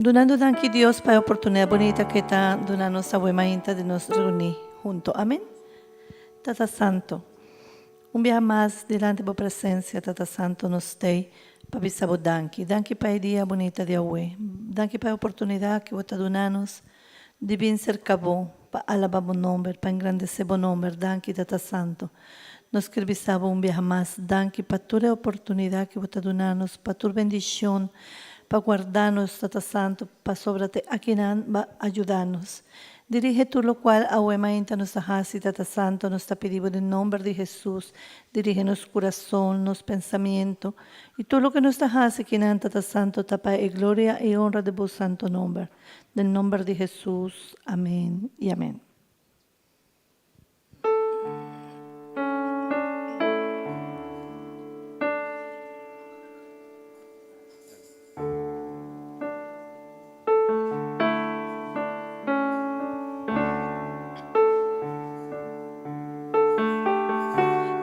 Dunando danki Dios pa e oportunidad bunita cu e ta duna nos awe mainta di nos reuni hunto. Amen. Tata Santo, un biaha mas dilanti bo presencia, Tata Santo, nos stay pa bisa bo danki. Danki pa e dia bunita di awe. Danki pa e oportunidad cu bo ta duna nos di bin cerca bo pa alaba bo nomber, pa engrandece bo nomber. Danki, Tata Santo. Nos kier bisa bo un biaha mas danki pa tur e oportunidad cu bo ta duna nos, pa tur bendicion, pa guarda nos, Tata Santo, pasobra te akinan bo a yuda nos. Dirige tur locual awe mainta nos ta haci, Tata Santo, nos ta pidi bo den nomber di Jesus, dirige nos curason, nos pensamiento, y tur loke nos ta haci akinan, Tata Santo, ta pa e gloria y honra di bo santo nomber. Den nomber di Jesus, amen y amen.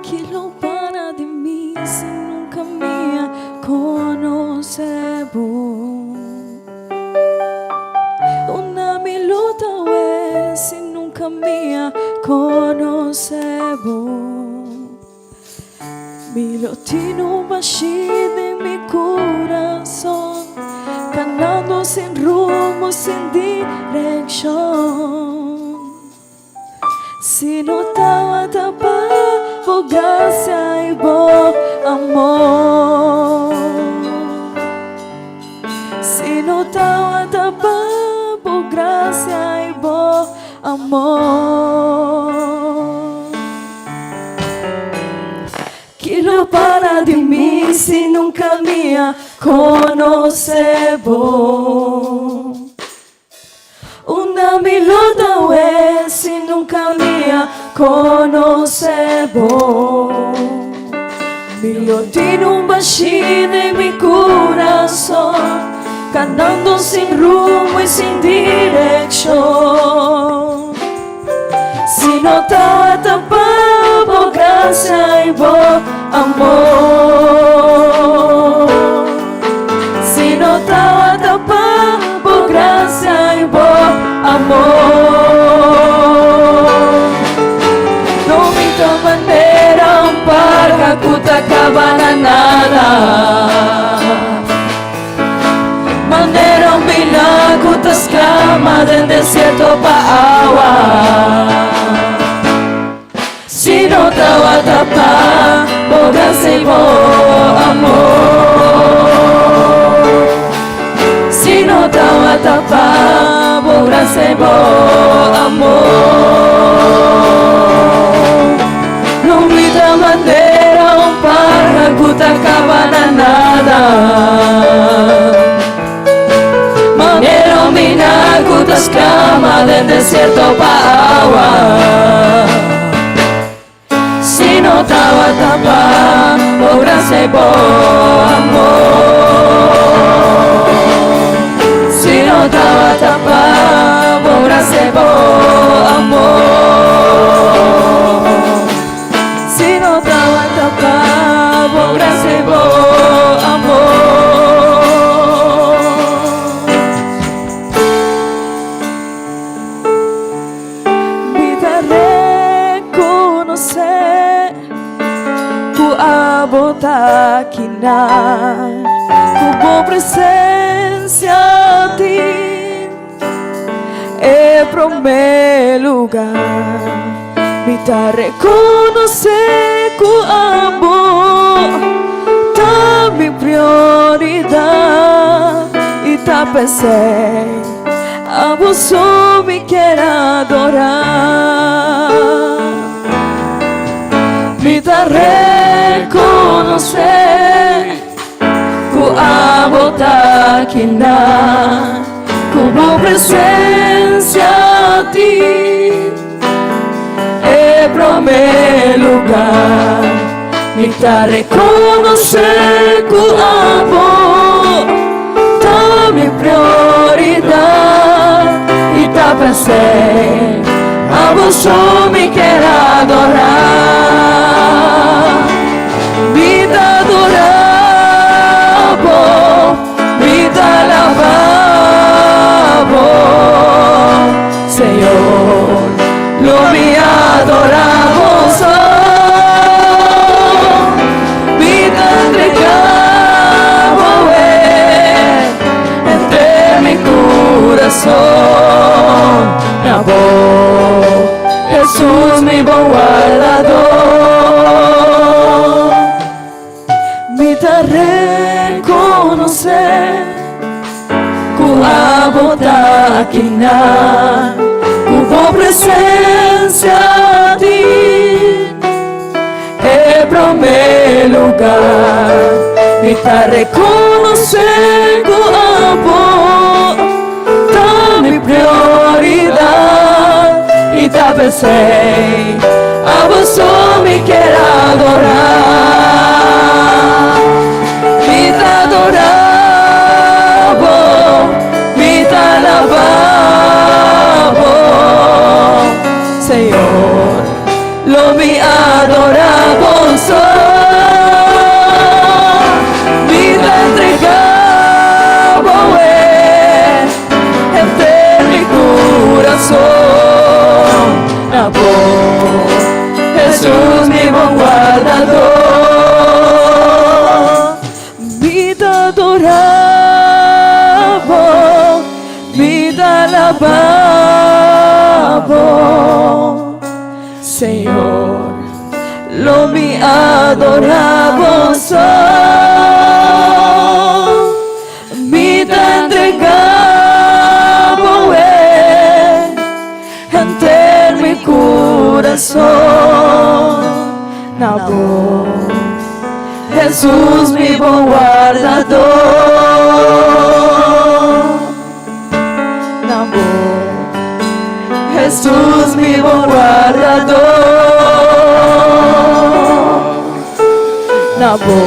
Ki lo para di mi si nunca mi a conoce bo? Unda mi lo ta awe si nunca mi a conoce bo? Mi lo tin un bashi den mi corazon, canando sin rumbo, sin direccion. Si no tabata pa bo gracia y bo amor. Si no tabata pa bo gracia y bo amor. Ki lo para di mi si nunca mi a conoce bo? Unda mi lo ta awe si nunca mi a conoce bo? Mi lo tin un bashi den mi curason, canando sin rumbo y sin direccion. Si no tabata pa bo gracia y bo amor. Si no tabata pa bo gracia y bo amor. No mi ta manera un parga cu ta caba na nada. Manera un bina cu ta sclama den desierto pa awa. Si no tabata pa bo gracia y bo amor. Si no tabata pa bo gracia y bo amor. No mi ta manera un parha cu ta caba na nada. Manera un mina cu ta sclama den desierto pa awa. Si no tabata pa bo gracia y bo amor. Si no tabata pa bo gracia y bo amor. Si no tabata pa bo gracia y bo amor. Mi ta reconoce cu abo ta kinan, cu bo presencia tin e prome lugar. Mi ta reconoce cu abo ta mi prioridad y ta pensey abo so mi kier adora. Mi ta reconoce cu abo ta kinan, cu bo presencia tin e prome lugar. Mi ta reconoce cu abo ta mi prioridad y ta p'esey abo so mi kier adora. Mi ta adora bo, mi ta alaba. Na bo, Hesus mi bon wardadó. Mi ta rekonosé ku abo ta akinan, ku bo presensia tin e promé lugá. Mi ta rekonosé ku abo ta mi prioridat i ta p'esei abo so mi kier adorá. Mi ta adorá bo, mi ta alabá bo, Señor, lo mi adorá bo so. Mi ta entregá bo henter mi kurason na bo, Hesus mi bon wardadó. Mi ta adorá bo, mi ta alabá bo, Señor, lo mi adorá bo so. Mi ta entregá bo henter mi kurason na bo, Hesus mi bon wardadó. Na bo, Hesus mi bon wardadó. Na bo,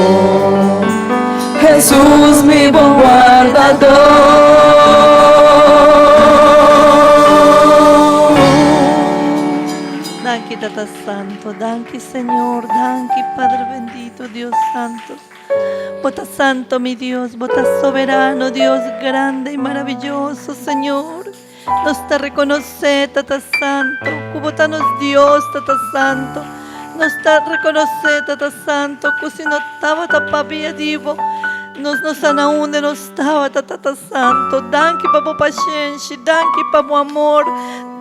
Hesus mi bon wardadó. Danki Tata Santo, danki Señor, danki Padre bendito, Dios Santo. Bo ta santo, mi Dios, bo ta soberano, Dios grande y maravilloso, Señor. Nos ta rekonosé, Tata Santo, ku bo ta nos Dios, Tata Santo. Nos ta rekonosé, Tata Santo, ku si no tabata pabia di bo, nos no sa na unda nos tabata, Tata Santo. Danki pa bo pashenshi, danki pa bo amor,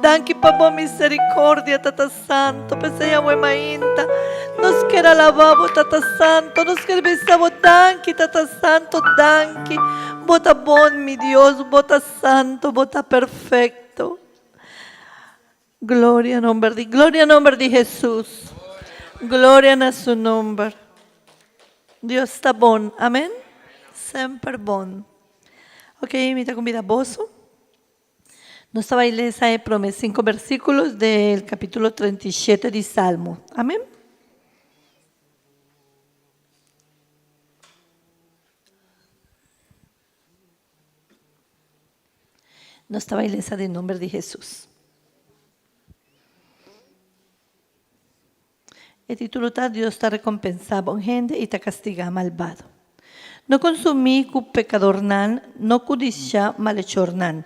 danki pa bo misericordia, Tata Santo. P'esei awe mainta nos ker alabá bo, Tata Santo. Nos ker bisa bo danki, Tata Santo, danki. Bo ta bon, mi Dios, bo ta Santo, bo ta perfecto. Gloria nomber di Gloria nomber di Jesus. Gloria na su nomber. Dios ta bon. Amen. Semper bon. Ok, mi ta conbida boso. Nos ta bai lesa e prome cinco versículos del capítulo 37 di Salmo. Amen. Nos ta bai lesa den nomber di Hesus. E titulo ta Dios ta rekompensá bon hende i ta kastigá malbado. No konsumí ku pekadornan, no kudishá malechornan.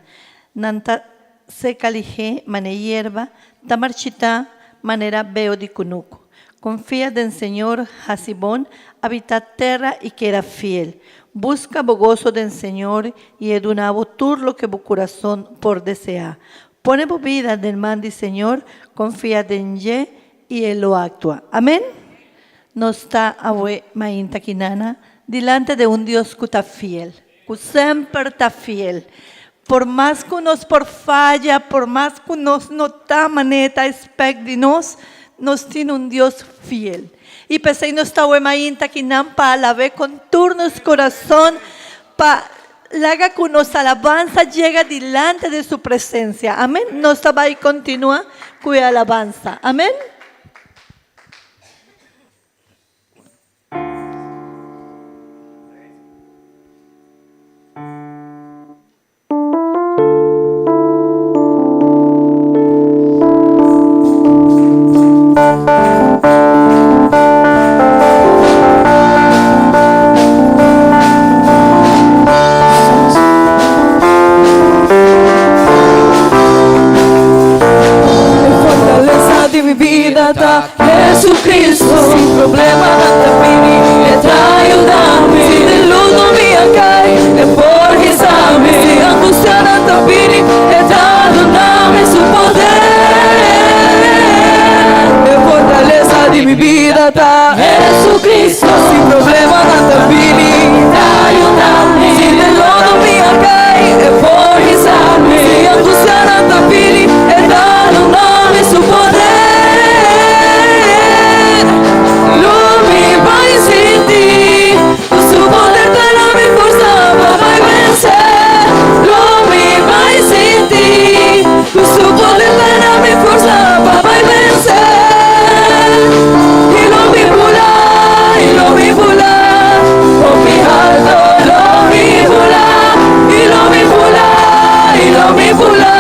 Nan ta seka lihé manera yerba, ta marchitá manera beo di kunuku. Konfia den Señor, hasi bon, habitá tera i keda fiel. Buska bo goso den Señor i e duna bo tur loke bo kurason por deseá. Pone bo bida den man di Señor, konfia den dje i e lo aktua. Amen! Nos ta awe mainta kinana dilante de un Dios ku ta fiel, ku semper ta fiel. Por mas ku nos por faya, por mas ku nos no ta manera ta expect di nos, nos tin un Dios fiel. I p'esei nos ta awe mainta kinan pa alab'é kon tur nos kurason, pa laga ku nos alabansa yega dilante di su presensia. Amen. Nos ta bai kontinuá ku e alabansa. Amen. E fortalesa di mi bida ta Jesucristo. Si problemanan ta bini, e ta yuda mi. Si den luto mi a kai, e por hisa mi. Si angustianan ta bini, e ta duna mi su poder. mi bida ta Jesucristo. Si problemanan ta bini, ta yuda mi. Si den lodo mi a kai, e por hisa mi. Si angustianan ta bini, e ta duna mi su poder. Lo mi bai sinti ku su poder ta na mi forsa pa bai vense. Lo mi bai sinti ku su poder ta na mi forsa pa bai vense. I lo mi bula, i lo mi bula, hopi halto lo mi bula. I lo mi bula, i lo mi bula,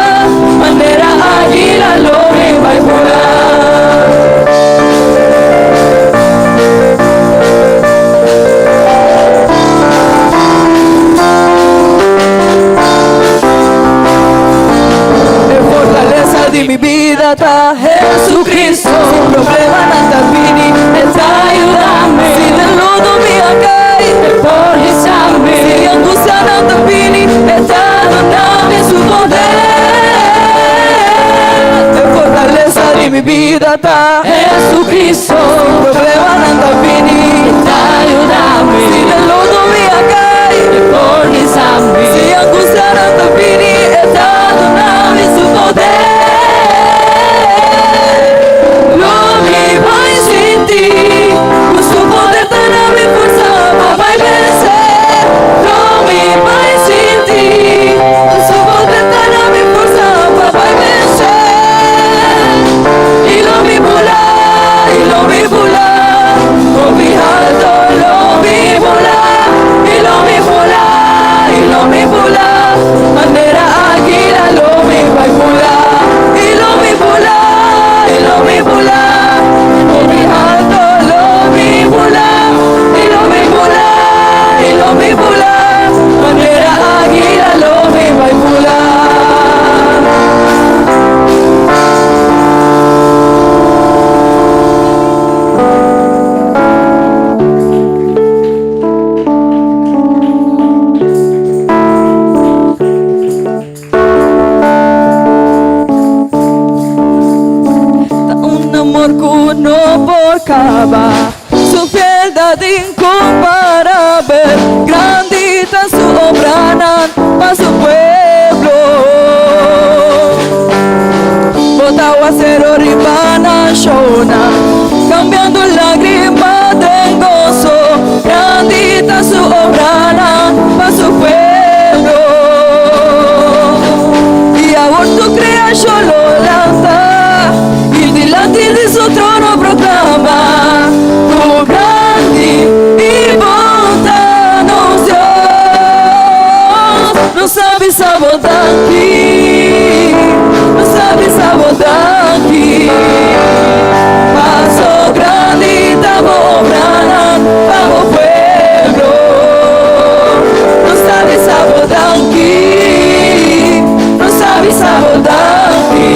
manera águila lo mi bai bula. E fortalesa di mi bida ta Jesucristo. Si problemanan ta bini, e ta yuda mi. Si den lodo mi a kai, e por hisa mi. Si angustianan ta bini, e ta duna mi su poder. E fortalesa di mi bida ta Jesucristo. Si problemanan ta bini, e ta yuda mi. Si den lodo mi a kai, e por hisa mi. Si angustianan ta bini, e ta duna mi su poder. Lo mi bai sinti ku su poder ta na mi forsa pa bai vense. Lo mi bai sinti ku su poder ta na mi forsa pa bai vense. I lo mi bula, i lo mi bula, hopi halto lo mi bula. I lo mi bula, i lo mi bula, manera águila lo mi bai bula. I lo mi bula, i lo mi bula, hopi halto lo mi bula. I lo mi bula, i lo mi bula, manera águila lo mi bai bula. Ta un amor ku no por kaba, su fieldad incomparabel, grandi ta su obranan pa su pueblo. Bota awasero riba nashonnan, kambiando lágrima den goso, grandi ta su obranan pa su pueblo. I awor tur kreashon lo lanta i dilanti di su trono proklama ku grandi i bon ta nos Dios. Nos ta bisa bo danki, nos ta bisa bo danki, paso grandi ta bo obranan pa bo pueblo. Nos ta bisa bo danki, nos ta bisa bo danki,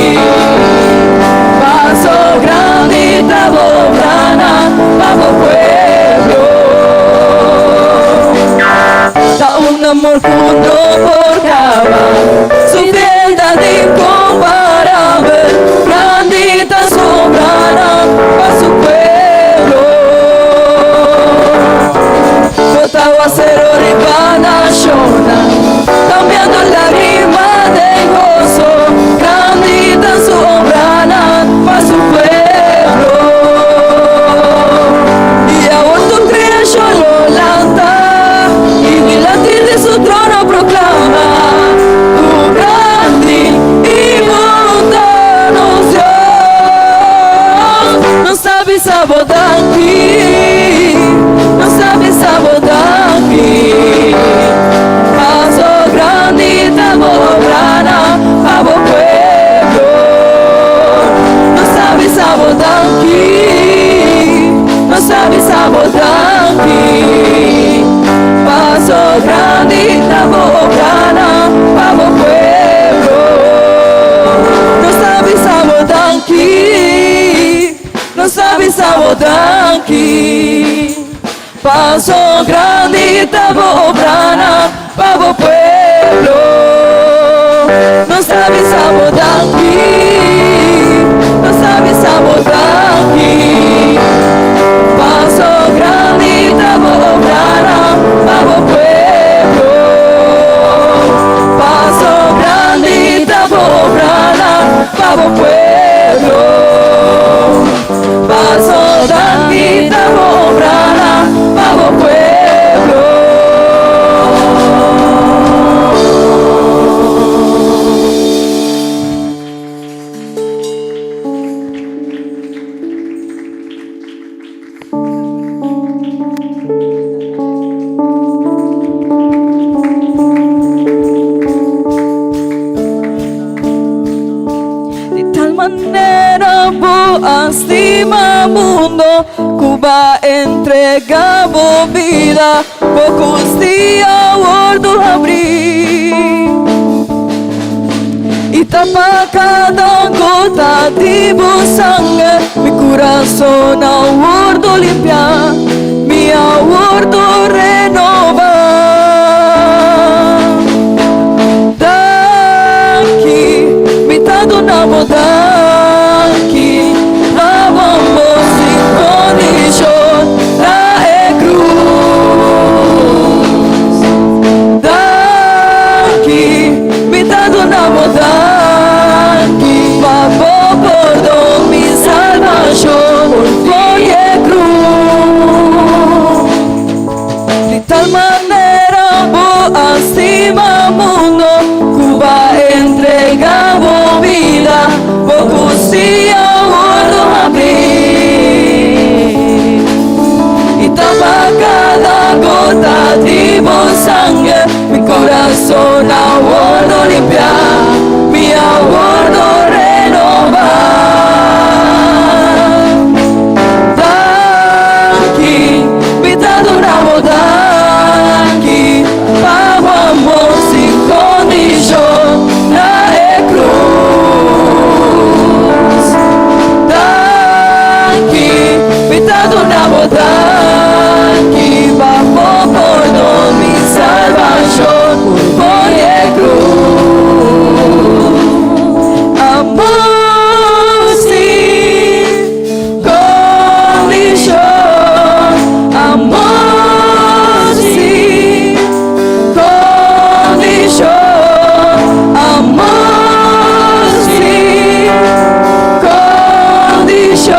paso grandi ta bo obranan pa bo pueblo. Ta un amor ku no por kaba, su fieldad incomparabel, grandi ta su obranan pa su pueblo. Bota awasero riba nashonnan, kambiando lágrima den goso, grandi ta su obranan pa su pueblo. I awor tur kreashon lo lanta i dilanti di su trono proklama ku grandi i bon ta nos Dios. Nos ta bisa bo danki, nos ta bisa bo danki, paso grandi ta bo obranan pa bo pueblo. Nos ta bisa bo danki, nos ta bisa bo danki, paso grandi ta bo obranan pa bo pueblo. Nos ta bisa bo danki, nos ta bisa bo danki, paso grandi ta bo obranan pa bo pueblo. Nos ta bisa bo danki, nos ta bisa bo danki. bo pueblo. Paso danki ta bo obranan pa bo pueblo. Di tal manera bo a stima mundo ku b'a entrega bo bida bo kustia wordu habrí. I ta pa kada gota di bo sanger mi kurason a wordu limpiá, mi a wordu renobá. Danki, mi ta duna bo danki pa bo amor sin kondishon na e krus. Danki, mi ta duna bo danki pa bo pordon, mi salbashon for di e krus. Di tal manera bo a stima mundo ku b'a entrega bo bida, bo kusia wordo habrí. I ta pa kada gota di bo sanger mi kurason a wordo limpiá, mi a wordo renobá. Danki, mi ta duna bo danki pa bo amor sin kondishon na e krus. Danki, mi ta duna bo danki pa bo pordon, mi salbashon for di e krus. Amor sin kondishon, amor sin kondishon, amor sin kondishon,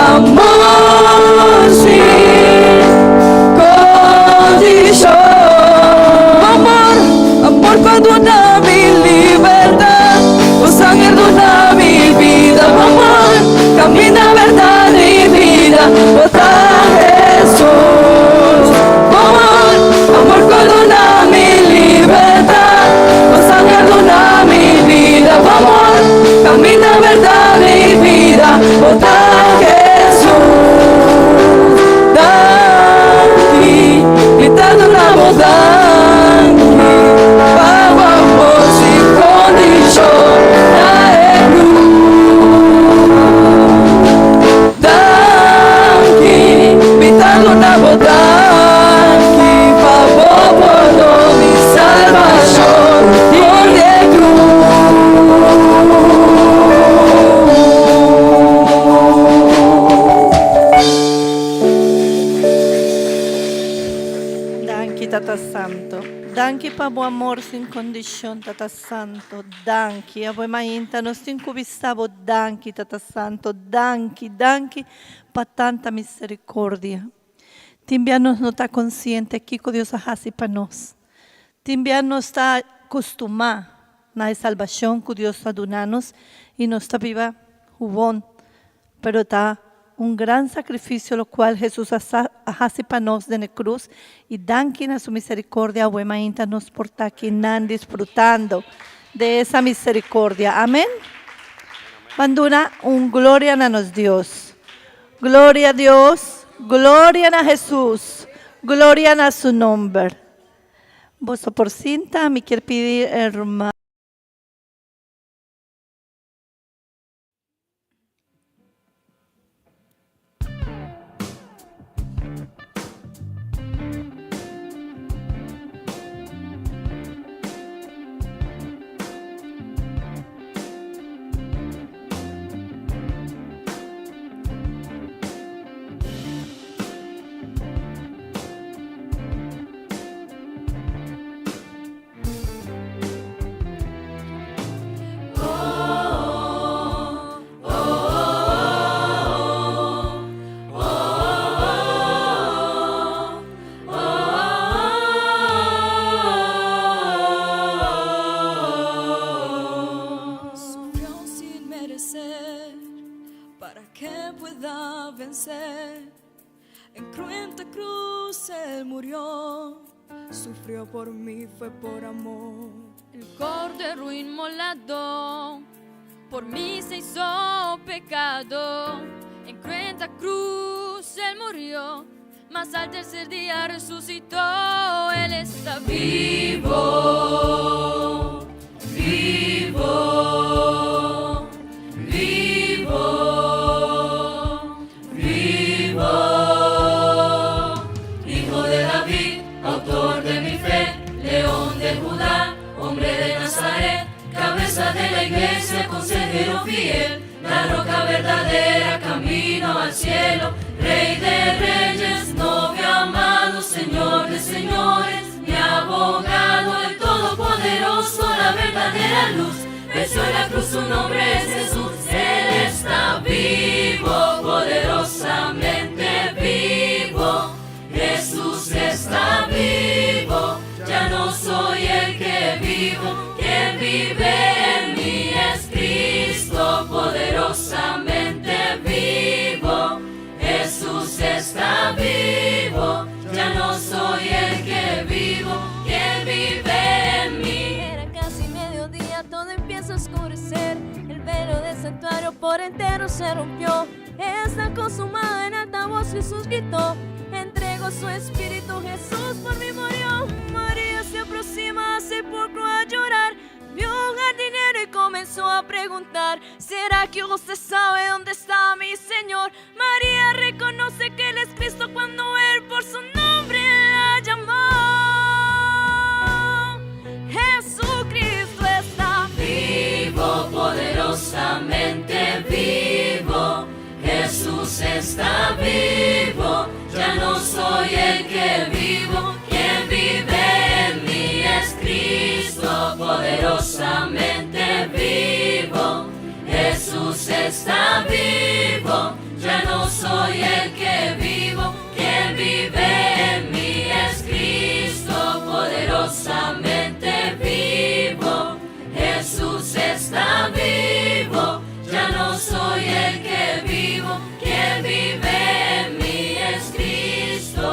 amor sin kondishon. Amor, amor ku a duna mi libertat, bo sanger duna mi bida. Amor, kaminda, bèrdat i bida, bo ta Hesus. Amor, amor ku a duna mi libertat, bo sanger duna mi bida. Amor, kaminda, bèrdat i bida, bo ta Hesus. Danki, mi ta duna bo danki pa bo amor sin kondishon na e krus. Danki, mi ta duna bo danki pa bo pordon, mi salbashon for di e krus. Danki Tata Santo. Danki pa bo amor sin kondishon Tata Santo. Danki. Abo e mainta nos tin ku bisa bo danki Tata Santo. Danki, danki pa tanta misericordia. Tin bia nos no ta konsiente kiko Dios a hasi pa nos. Tin bia nos ta kustumá na e salbashon ku Dios a duna nos i nos ta biba huwon. Pero ta un gran sakrifisio lokual Hesus a hasi pa nos den e krus i danki na su misericordia awe mainta nos por ta akinan disfrutando de esa misericordia. Amen. Ban duna un gloria na nos Dios. Gloria a Dios, gloria na Hesus, gloria na su nomber. Boso por sinta, mi kier pidi hermano. pueda vencer. En cruenta cruz él murió, sufrió por mí, fue por amor. El cordero inmolado por mí se hizo pecado. En cruenta cruz él murió, mas al tercer día resucitó. Él está vivo, vivo, vivo, vivo. Hijo de David, autor de mi fe, león de Judá, hombre de Nazaret, cabeza de la iglesia, consejero fiel, la roca verdadera, camino al cielo, rey de reyes, novio amado, señor de señores, mi abogado, el todopoderoso, la verdadera luz, venció la cruz, su nombre es Jesús, él está vivo, poderosamente vivo, Jesús está vivo, ya no soy el que vivo, quien vive en mí es Cristo, poderosamente vivo, Jesús está vivo, ya no soy el que vivo, quien vive en mí. Era casi mediodía, todo empieza a oscurecer. El velo del santuario por entero se rompió. Está consumado en alta voz Jesús gritó. Entregó su espíritu, Jesús por mí murió. María se aproxima al sepulcro a llorar. Vio un jardinero y comenzó a preguntar: ¿Será que usted sabe dónde está mi Señor? María reconoce que Él es Cristo cuando Él por su nombre la llamó. Jesucristo está vivo, poderosamente vivo. Jesús está vivo, ya no soy el que vivo, quien vive en mí es Cristo, poderosamente vivo. Jesús está vivo, ya no soy el que vivo, quien vive en mí es Cristo, poderosamente vivo. Jesús está vivo, ya no soy el que vivo, quien vive en mí es Cristo.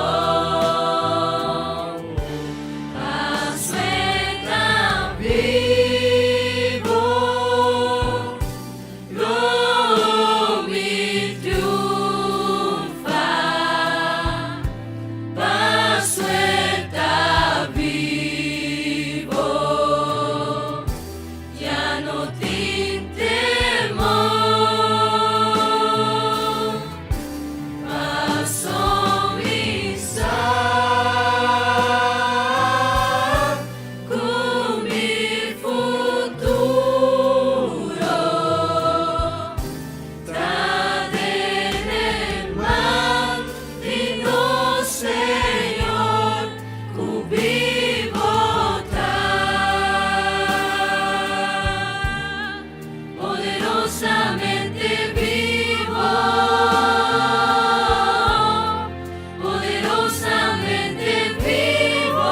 Paso está vivo, lo mi triunfa. Paso está vivo, ya no tin temor. Paso mi sa ku mi futuro ta den man di nos Señor ku bibo ta poderosamente vivo, poderosamente vivo.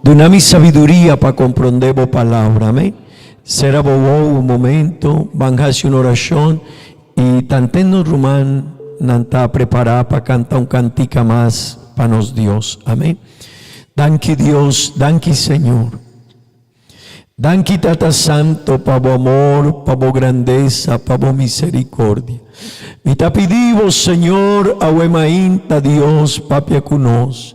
Duna mi sabiduria pa komprondé bo palabra. Amèn. Sera bo wowo un momento, ban hasi un orashon i tanten nos rumannan ta prepará pa kanta un kantika mas pa nos Dios. Amèn. Danki Dios, danki Señor. Danki Tata Santo pa bo amor, pa bo grandesa, pa bo misericordia. Mi ta pidi bo, Señor, awe mainta, Dios, papia cu nos.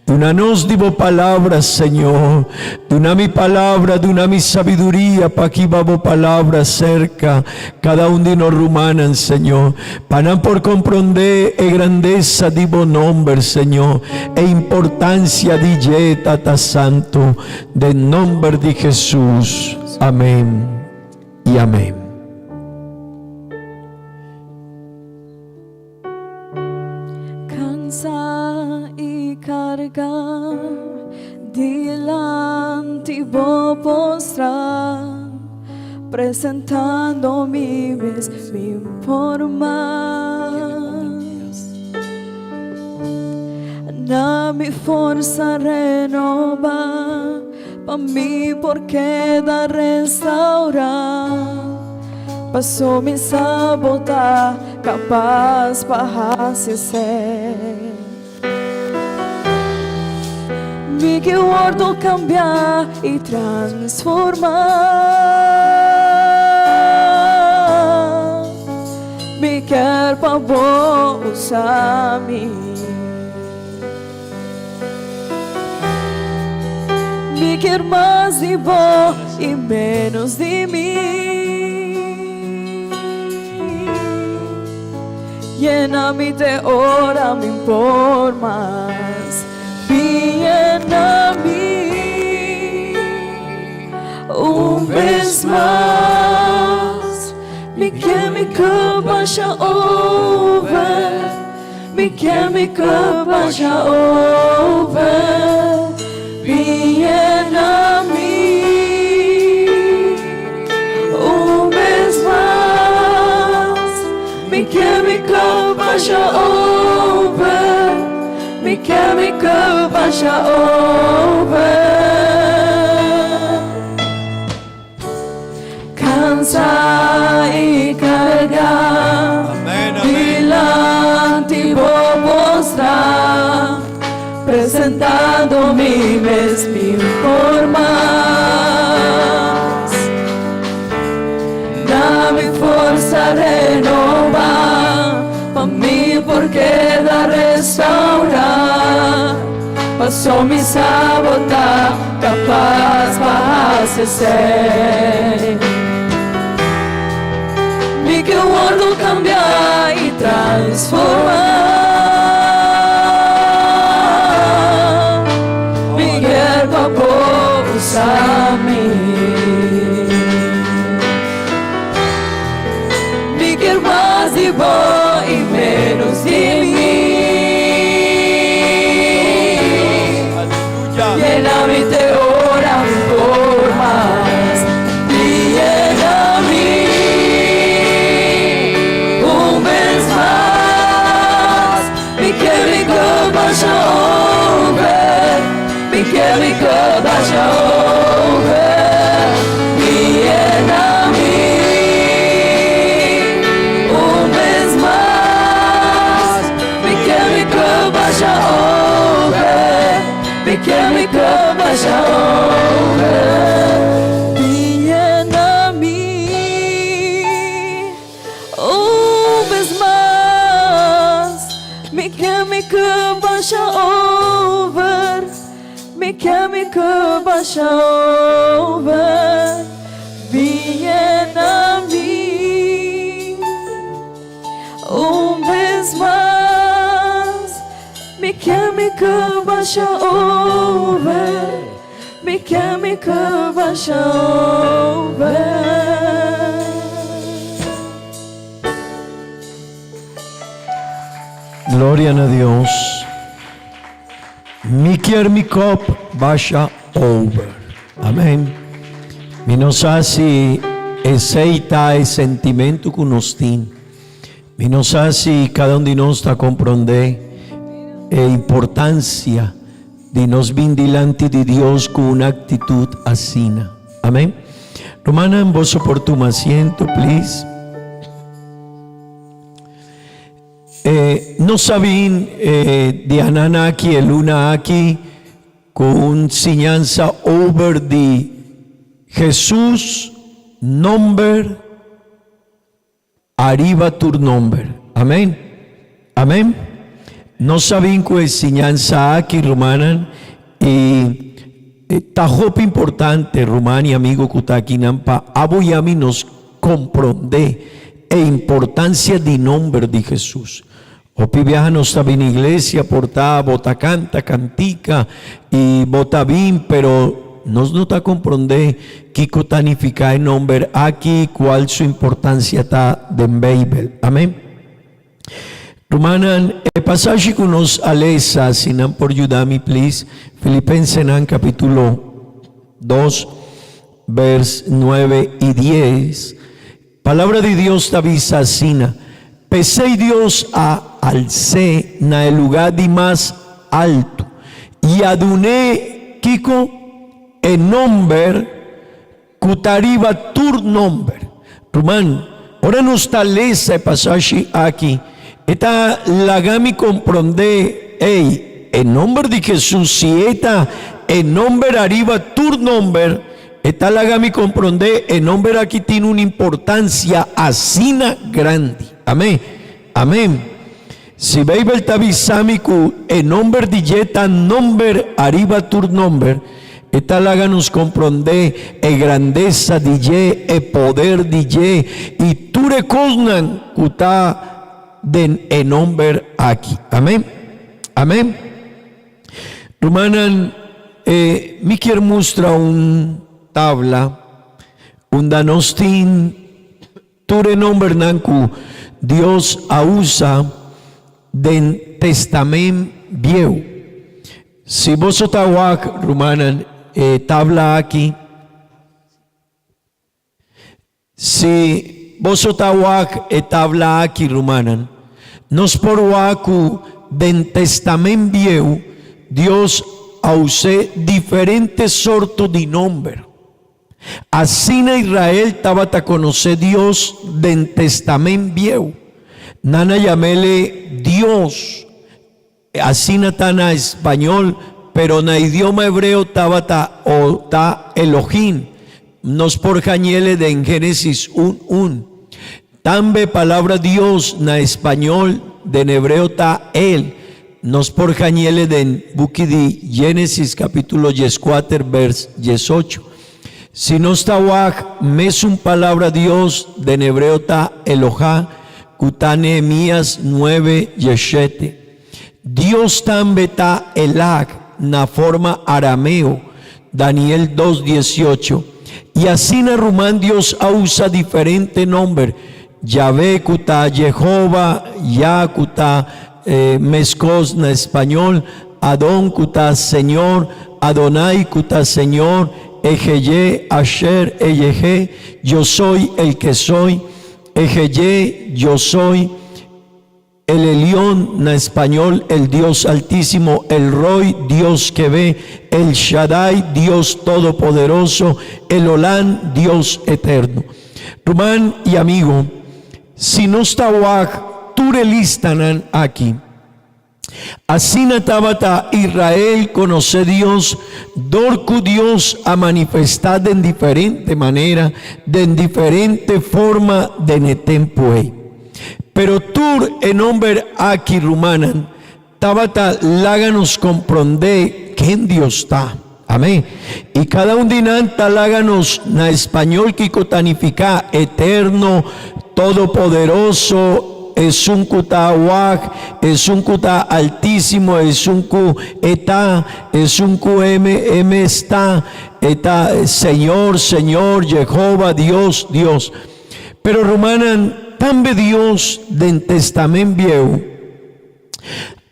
Duna nos di bo palabra, Señor. Duna mi palabra, duna mi sabiduria pa kiba bo palabra cerca cada un di nos rumannan, Señor. Pa nan por comprende e grandesa di bo nomber, Señor, e importancia di dje, Tata Santo. Den nomber di Jesus. Amen. I amèn. Cansa y carga dilanti bo postra presentando mi mes mi por mas Na mi forsa renoba pa mi por keda restaura Paso mi sa bo ta kapas pa hasi esei. Mi ke wordo kambia i transforma. Mi kier pa bo usa mi. Mi kier mas di bo i menos di mi. Yena mi te ora mi por mas. Yena mi un bes mas. Mi kier mi cup basha over. Mi kier mi cup basha over. Yena mi un bes mas. Mi kier mi cup basha over. Mi kier mi cup basha over. Cansa y carga Amén, amén. dilanti bo postra presentando mi mes mi por mas Da mi forsa renoba pa mi por keda restaura Paso mi sa bo ta kapas pa hasi esei. Mi ke wordo kambia i transforma. Mi kier pa bo usa mi. Mi kier mas di bo i menos di mi. Yena mi te ora mi por mas. Yena mi un bes mas. Mi kier mi cup basha over. Mi kier mi cup basha over. Yena mi un bes mas. Mi kier mi cup basha over. Mi kier mi cup basha over. Yena mi un bes mas. Mi kier mi cup basha over. Mi kier mi cup basha over. Yena mi un bes mas. Mi kier mi cup basha over. Mi kier mi cup basha over. Gloria na Dios. Mi kier mi cup basha over. Amen. Mi no sa si esey ta e sentimento cu nos tin. Mi no sa si cada un di nos ta comprende e importancia di nos bin dilanti di Dios cu un actitud asina. Amen. Rumannan, boso por tuma asiento, please. E nos a bin e dianan aki, e luna aki, ku un siñansa over di Jesus nomber ariba tur nomber. Amen. Amen. Nos a bin ku e siñansa aki, rumannan, i ta hopi importante, ruman i amigo ku ta akinan, pa abo i ami nos Komprondé e importansia di nomber di Hesus. Hopi biaha nos ta bini iglesia por ta bo ta kanta kantika i bo ta bin pero. nos no ta komprondé kiko ta nifiká e nòmber aki i kual su importansia ta den Beibel. Amèn. Rumannan, e pasashi ku nos a lesa, si nan por yuda mi please, Filipensenan kapítulo dos, bèrs nuebe i dies, Palabra di Dios ta bisa asina, P'esei Dios a als'é na e lugá di mas altu i a dun'é, kiko? E nòmber ku ta riba tur nòmber. Ruman, ora nos ta lesa e pasashi aki, e ta laga mi komprondé, ey, e nòmber di Hesus, si e ta e nòmber ariba tur nòmber, E ta laga mi komprondé e nomber aki tin un importansia asina grandi. Amén. Amén. Si Beibel ta bisa mi ku e nomber di dje ta nomber ariba tur nomber, e ta laga nos komprondé e grandesa di dje, e poder di dje i tur e kosnan ku ta den e nomber aki. Amén. Amén. Rumannan, e mi kier mustra un tabla unda nos tin tur e nombernan ku Dios a usa den Testament Bieu. Si boso ta wak, rumannan, e tabla aki. Si boso ta wak e tabla aki, rumannan, nos por wak ku den Testament Bieu Dios a us'é diferente sorto di nomber. Asina Israel tabata konosé Dios den Testament Bieu. Nan a yam'El Dios. Asina ta na español, pero na idioma hebreo tabata o ta Elohim. Nos por hañ'ele den Génesis un un. Tambe palabra Dios na español den hebreo ta El. Nos por hañ'ele den buki di Génesis capítulo dieskuater vers diesocho. Si nos ta wak mesun palabra Dios den hebreo ta Elohá, ku ta Nehemías nuebe dieshete. Dios tambe ta Elag na forma arameo, Daniel dos diesiocho. I asina ruman Dios a usa diferente nomber, Yahvé ku ta Jehova, Yah ku ta meskos na español, Adon ku ta Señor, Adonai ku ta Señor, Eheyé, Asher, Eyehé, Yo soy el que soy, Eheyé, Yo soy, El Elión, na español, el Dios Altísimo, El Roi, Dios que ve, El Shaddai, Dios Todopoderoso, El Olán, Dios Eterno. Ruman i amigo, si nos ta wak tur e listanan aki, Asina tabata Israel konosé Dios dor ku Dios a manifestá den diferente manera, den diferente forma den e tempu ei. Pero tur e nomber aki, rumannan, tabata laga nos komprondé ken Dios ta. Amén. I kada un di nan ta laga nos na español kiko ta nifiká Eterno, Todopoderoso, Esun ku ta wak, Esun ku ta Altísimo, Esun ku e ta, Esun ku e e mes ta, e ta Señor, Señor, Jehova, Dios, Dios. Pero rumannan, tambe Dios den Testament Bieu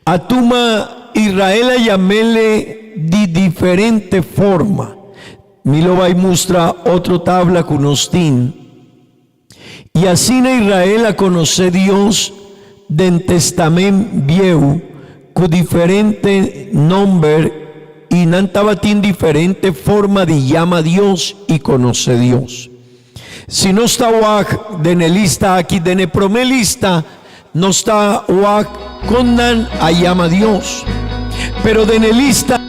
A tuma Israel a yam'ele di diferente forma. Mi lo bai mustra otro tabla ku nos tin. I asina Israel a konosé Dios den Testament Bieu ku diferente nomber i nan tabatin diferente forma di yama Dios i konosé Dios. Si nos ta wak den e lista aki, den e promé lista, nos ta wak kon nan a yama Dios. Pero den e lista.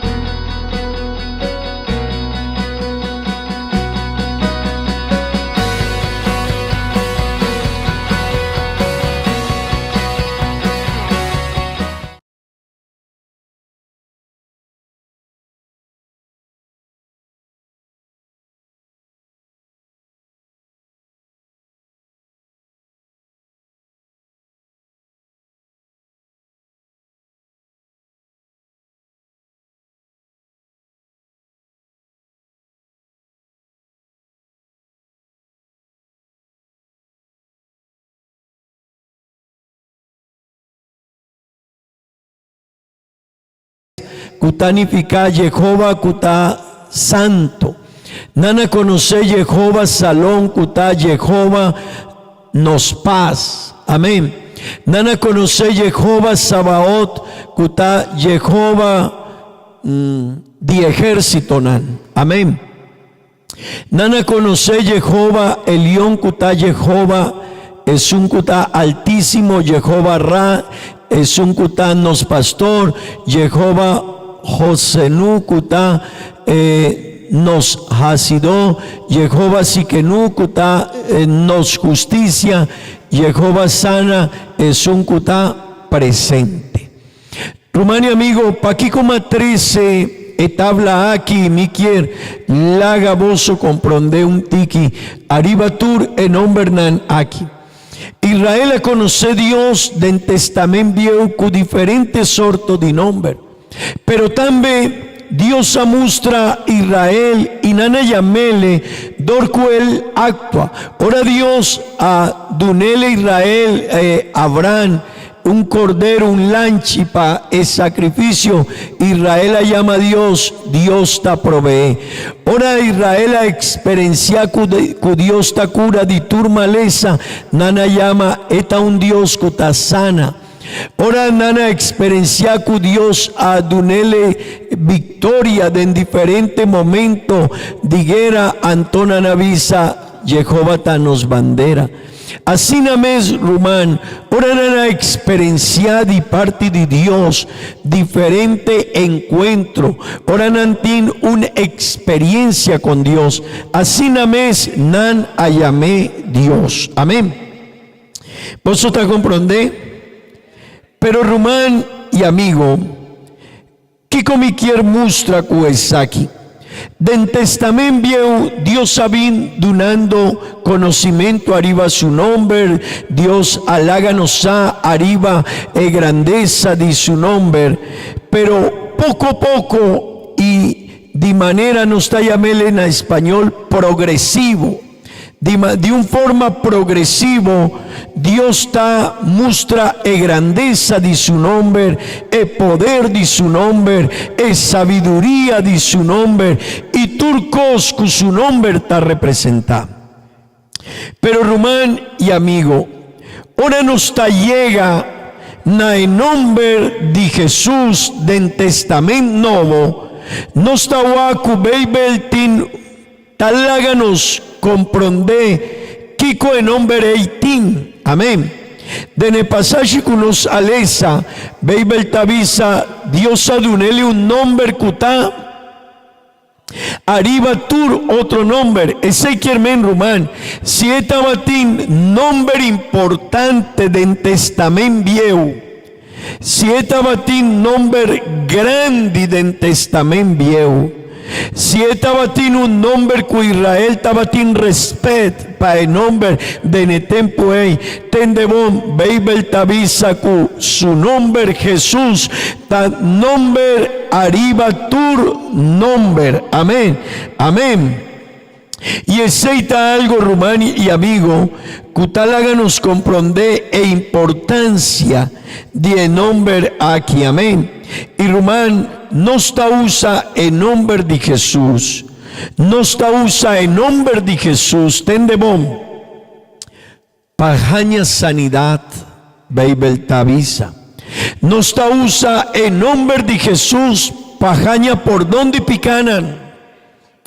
ku ta nifiká Jehova ku ta Santo. Nan a konosé Jehova Salom ku ta Jehova nos pas. Amén. Nan a konosé Jehova Sabaot ku ta Jehova di ehérsitonan. Amén. Nan a konosé Jehova Elion ku ta Jehova esun ku ta Altísimo, Jehova Ra esun ku ta nos Pastor, Jehova Hosenu ku ta e nos Hasidó, Jehova Sikenu ku ta nos Hustisia, Jehova Sana esun ku ta presente. Ruman y amigo, pakico m'a trece e tabla aki? Mi kier laga boso comprende un tiki ariba tur e nombernan aki. Israel a conoce Dios den Testament Bieu cu diferente sorto di nomber. Pero tambe Dios a mustra Israel y nan a yamele dor cu el actua. Ora Dios a dunele Israel, Abraham, Un cordero, un lanchi pa e sacrificio, Israel a yama Dios, Dios ta proveé. Ora Israel a experenciá cu cu Dios ta cura di tur malesa, nan a yama E ta un Dios cu ta sana. Ora nan a experenciá cu Dios a dunele victoria den diferente momento di guera, anto nan a bisa, Jehova ta nos bandera. Asina mes, ruman, ora nan a eksperensiá di parti di Dios diferente enkuentro, ora nan tin un eksperiensia kon Dios, asina mes nan a yam'é Dios. Amén. Boso ta komprondé? Pero ruman i amigo, Kiko mi kier mustra ku esaki? Den Testament Bieu, Dios a bin dunando konosimentu ariba Su nomber, Dios a laga nos sa ariba e grandesa di Su nomber, pero poko poko i di manera nos ta yam'el na español progresivo. Di di un forma progresivo, Dios ta mustra e grandesa di su nomber, e poder di su nomber, e sabiduria di su nomber i tur kos ku su nomber ta representá. Pero ruman i amigo, ora nos ta yega na e nomber di Hesus den Testament Nobo, nos ta wak ku Beibel tin Ta laga nos komprondé kiko e nomber ei tin. Amén. Den e pasashi ku nos a lesa, Beibel ta bisa, Dios a dun'el un nomber ku ta ariba tur otro nomber. Esei kier men, ruman, si e tabatin nomber importante den Testament Bieu, Si e tabatin nomber grandi den Testament Bieu, si e tabatin un nomber ku Israel tabatin respet pa e nomber den e tempu ei, tende bon, Beibel ta bisa ku su nomber Hesus ta nomber ariba tur nomber. Amen. Amen. I esei ta algo, ruman i amigo, ku ta laga nos komprondé e importansia di e nomber aki. Amén. I ruman, nos ta usa e nomber di Hesus. Nos ta usa e nomber di Hesus. Tende bon. Pa haña sanidat, Beibel ta bisa. Nos ta usa e nomber di Hesus pa haña pordon di pikanan.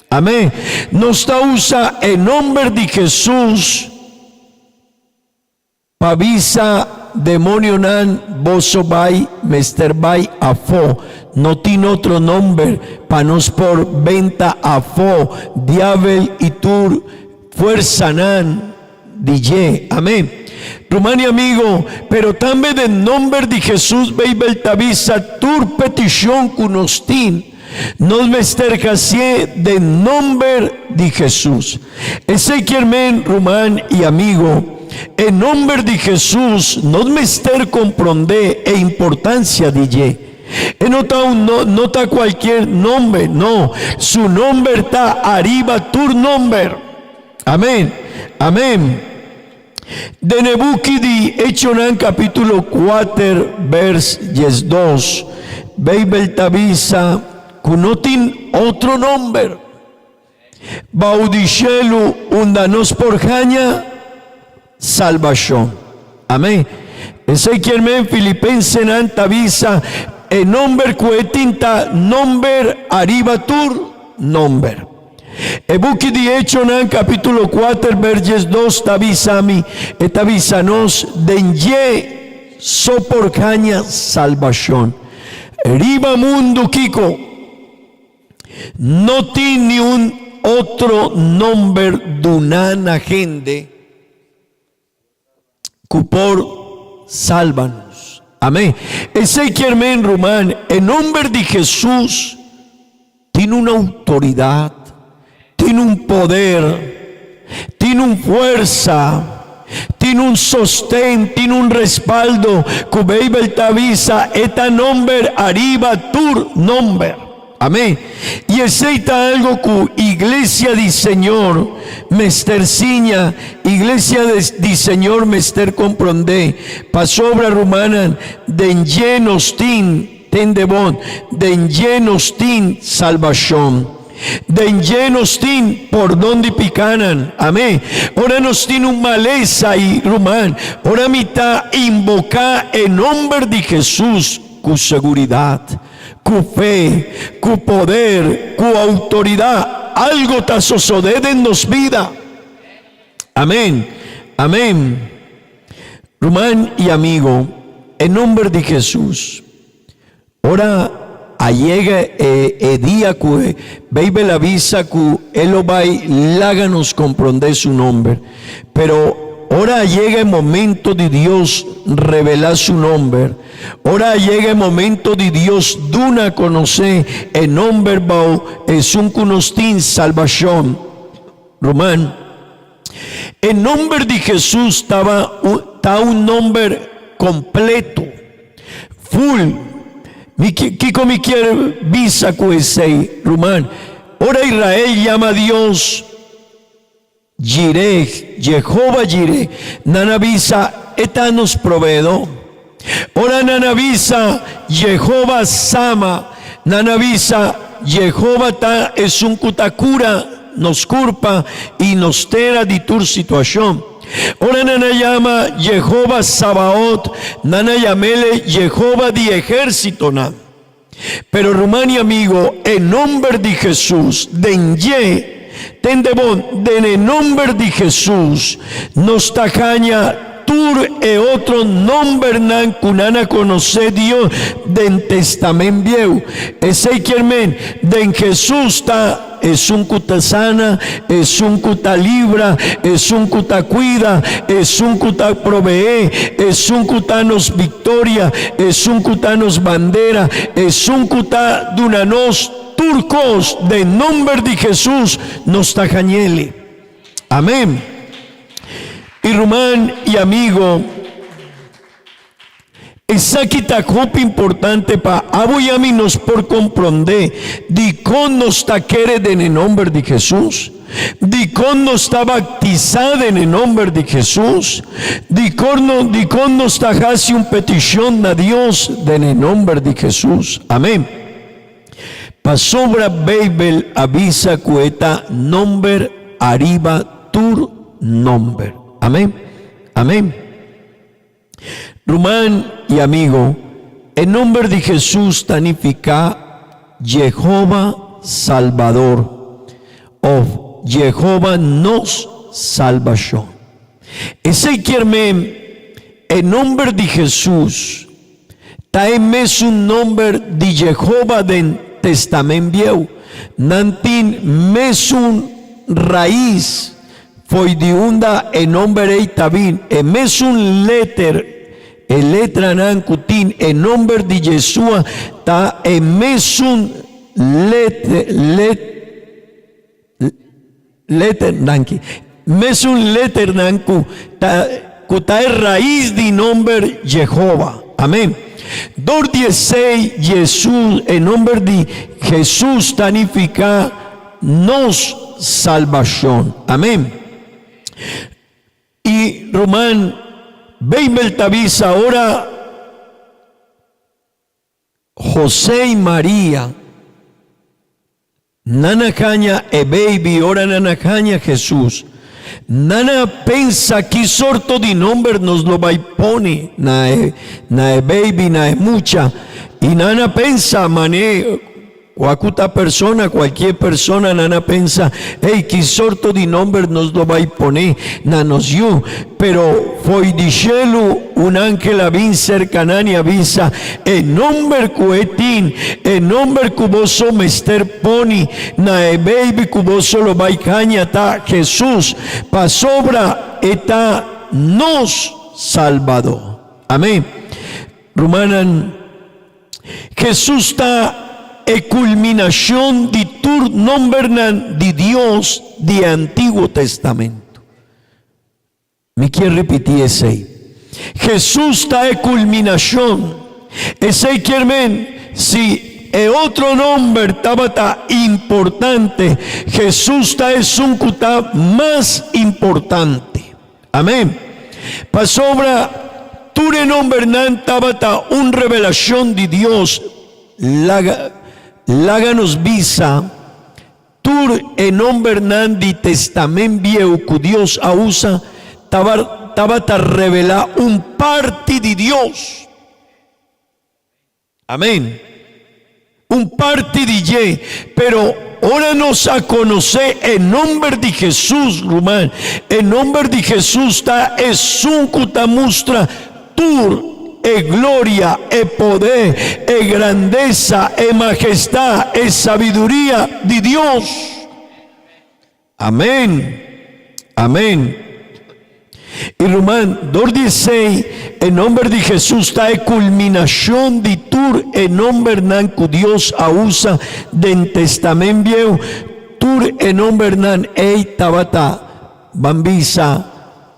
Amén. Nos ta usa e nomber di Hesus pa bisa demonionan, Boso bai, mester bai afó. No tin otro nomber pa nos por benta afó diabel i tur fuersanan di dje. Amén. Ruman i amigo, pero tambe den nomber di Hesus Beibel ta bisa tur petishon ku nos tin, nos mester hasié den nomber di Hesus. Esei kier men, ruman i amigo, e nomber di Hesus nos mester komprondé e importansia di dje. E no ta un no ta kualkier nomber, no, su nomber ta ariba tur nomber. Amén. Amén. Den e buki di Echonan capítulo 4 vers 12. Beibel ta bisa ku no tin otro nomber bou di shelu unda nos por haña salbashon. Amén. Esei kier men Filipensenan ta bisa e nomber ku e tin ta nomber ariba tur nomber. E buki di Echonan kapítulo kuater bers 12 ta bisa mi, e ta bisa nos den dje so por haña salbashon. Riba mundu kiko? No tin niun otro nomber duná na hende ku por salba nos. Amén. Esei kier men, ruman, e nomber di Hesus tin un outoridat, tin un poder, tin un fuersa, tin un sosten, tin un respaldo ku Beibel ta bisa e ta nomber ariba tur nomber. Amén. I esei ta algo ku Iglesia di Señor mester siña, Iglesia di Señor mester komprondé. Pasobra, rumannan, den dje nos tin, tende bon, den dje nos tin salbashon. Den dje nos tin pordon di pikanan. Amén. Ora nos tin un malesa i, ruman, ora mi ta inboká e nomber di Hesus ku seguridat, Ku fe, ku poder, ku outoridat, algo ta sosodé den nos bida. Amén. Amén. Ruman i amigo, e nomber di Hesus, ora a yega e e dia ku e Beibel a bisa ku e lo bai laga nos komprondé su nomber. Pero ora a yega e momento di Dios revelá su nomber, Ora a yega e momento di Dios duna a konosé e nomber bou esun ku nos tin salbashon. Ruman, e nomber di Hesus taba ta un nomber kompleto, ful. Mi kiko mi kier bisa ku esei, ruman? Ora Israel yama Dios Jireh, Jehova Jireh, nan a bisa, E ta nos Proveedó. Ora nan a bisa, Jehova Sama, nan a bisa, Jehova ta esun ku ta kura nos kurpa i nos tera di tur situashon. Ora nan a yama Jehova Sabaot, nan a yam'ele Jehova di ehérsitonan. Pero ruman i amigo, e nomber di Hesus, den dje, tende bon, den e nomber di Hesus, nos ta haña tur e otro nombernan ku nan a konosé Dios den Testamen Bieu. Esei kier men, den Hesus ta. Esun ku ta sana, esun ku ta libra, esun ku ta kuida, esun ku ta proveé, esun ku ta nos viktoria, esun ku ta nos bandera, esun ku ta duna nos tur kos, den nomber di Hesus nos ta hañ'El. Amén. I ruman i amigo. Esaki ta hopi importante pa abo i ami nos por komprondé dikon nos ta kere den e nomber di Hesus, dikon nos ta baktisá den e nomber di Hesus, dikon dikon nos ta hasi un petishon na Dios den e nomber di Hesus. Amén. Pasobra Beibel a bisa ku e ta nomber ariba tur nomber. Amén. Amén. Ruman i amigo, e nomber di Hesus ta nifiká Jehova Salbador òf Jehova nos salbashon. Esei kier men e nomber di Hesus ta e mesun nomber di Jehova den Testamen Bieu. Nan tin mesun rais. Fo'i di unda e nomber ei ta bin, e mesun leter, e letranan ku tin e nomber di Jesua ta e mesun leter, let, leter, danki, mesun leternan ku ta, ku ta e rais di nomber Jehova. Amen. Dor di esei Jesus, e nomber di Jesus ta nifiká nos salbashon. Amén. I ruman, Beibel ta bisa ora. José i Maria, nan a haña e baby ora nan a haña Hesus. Nan a pensa ki sorto di nomber nos lo bai pone na e na e baby, na e mucha. I nan a pensa man'é Kua ku ta persona, kualkier persona, nan a pensa, Ey, ki sorto di nomber nos lo bai pone na nos yu? Pero fo'i di shelu un angel a bin serka nan i a bisa, E nomber ku e tin, e nomber ku boso mester poni na e beibi ku boso lo bai haña ta Hesus, pasobra e ta nos Salbadó. Amén. Rumannan. Hesus ta e kulminashon di tur nombernan di Dios di e Antiguo Testamento. Mi kier ripití esei. Hesus ta e kulminashon. Esei kier men si e otro nomber tabata importante, Hesus ta esun ku ta mas importante. Amén. Pasobra tur e nombernan tabata un revelacion di Dios, laga, laga nos bisa, tur e nombernan di Testament Bieu cu Dios a usa tabata revela un parti di Dios. Amén. Un parti di dje. Pero ora nos a konosé e nomber di Hesus, ruman, e nomber di Hesus ta esun ku ta mustra tur e gloria, e poder, e grandesa, e mahestad, e sabiduria di Dios. Amén. Amén. I ruman, dor di esei, e nomber di Hesus ta e kulminashon di tur e nombernan ku Dios a usa den Testament Bieu. Tur e nombernan ei tabata, ban bisa,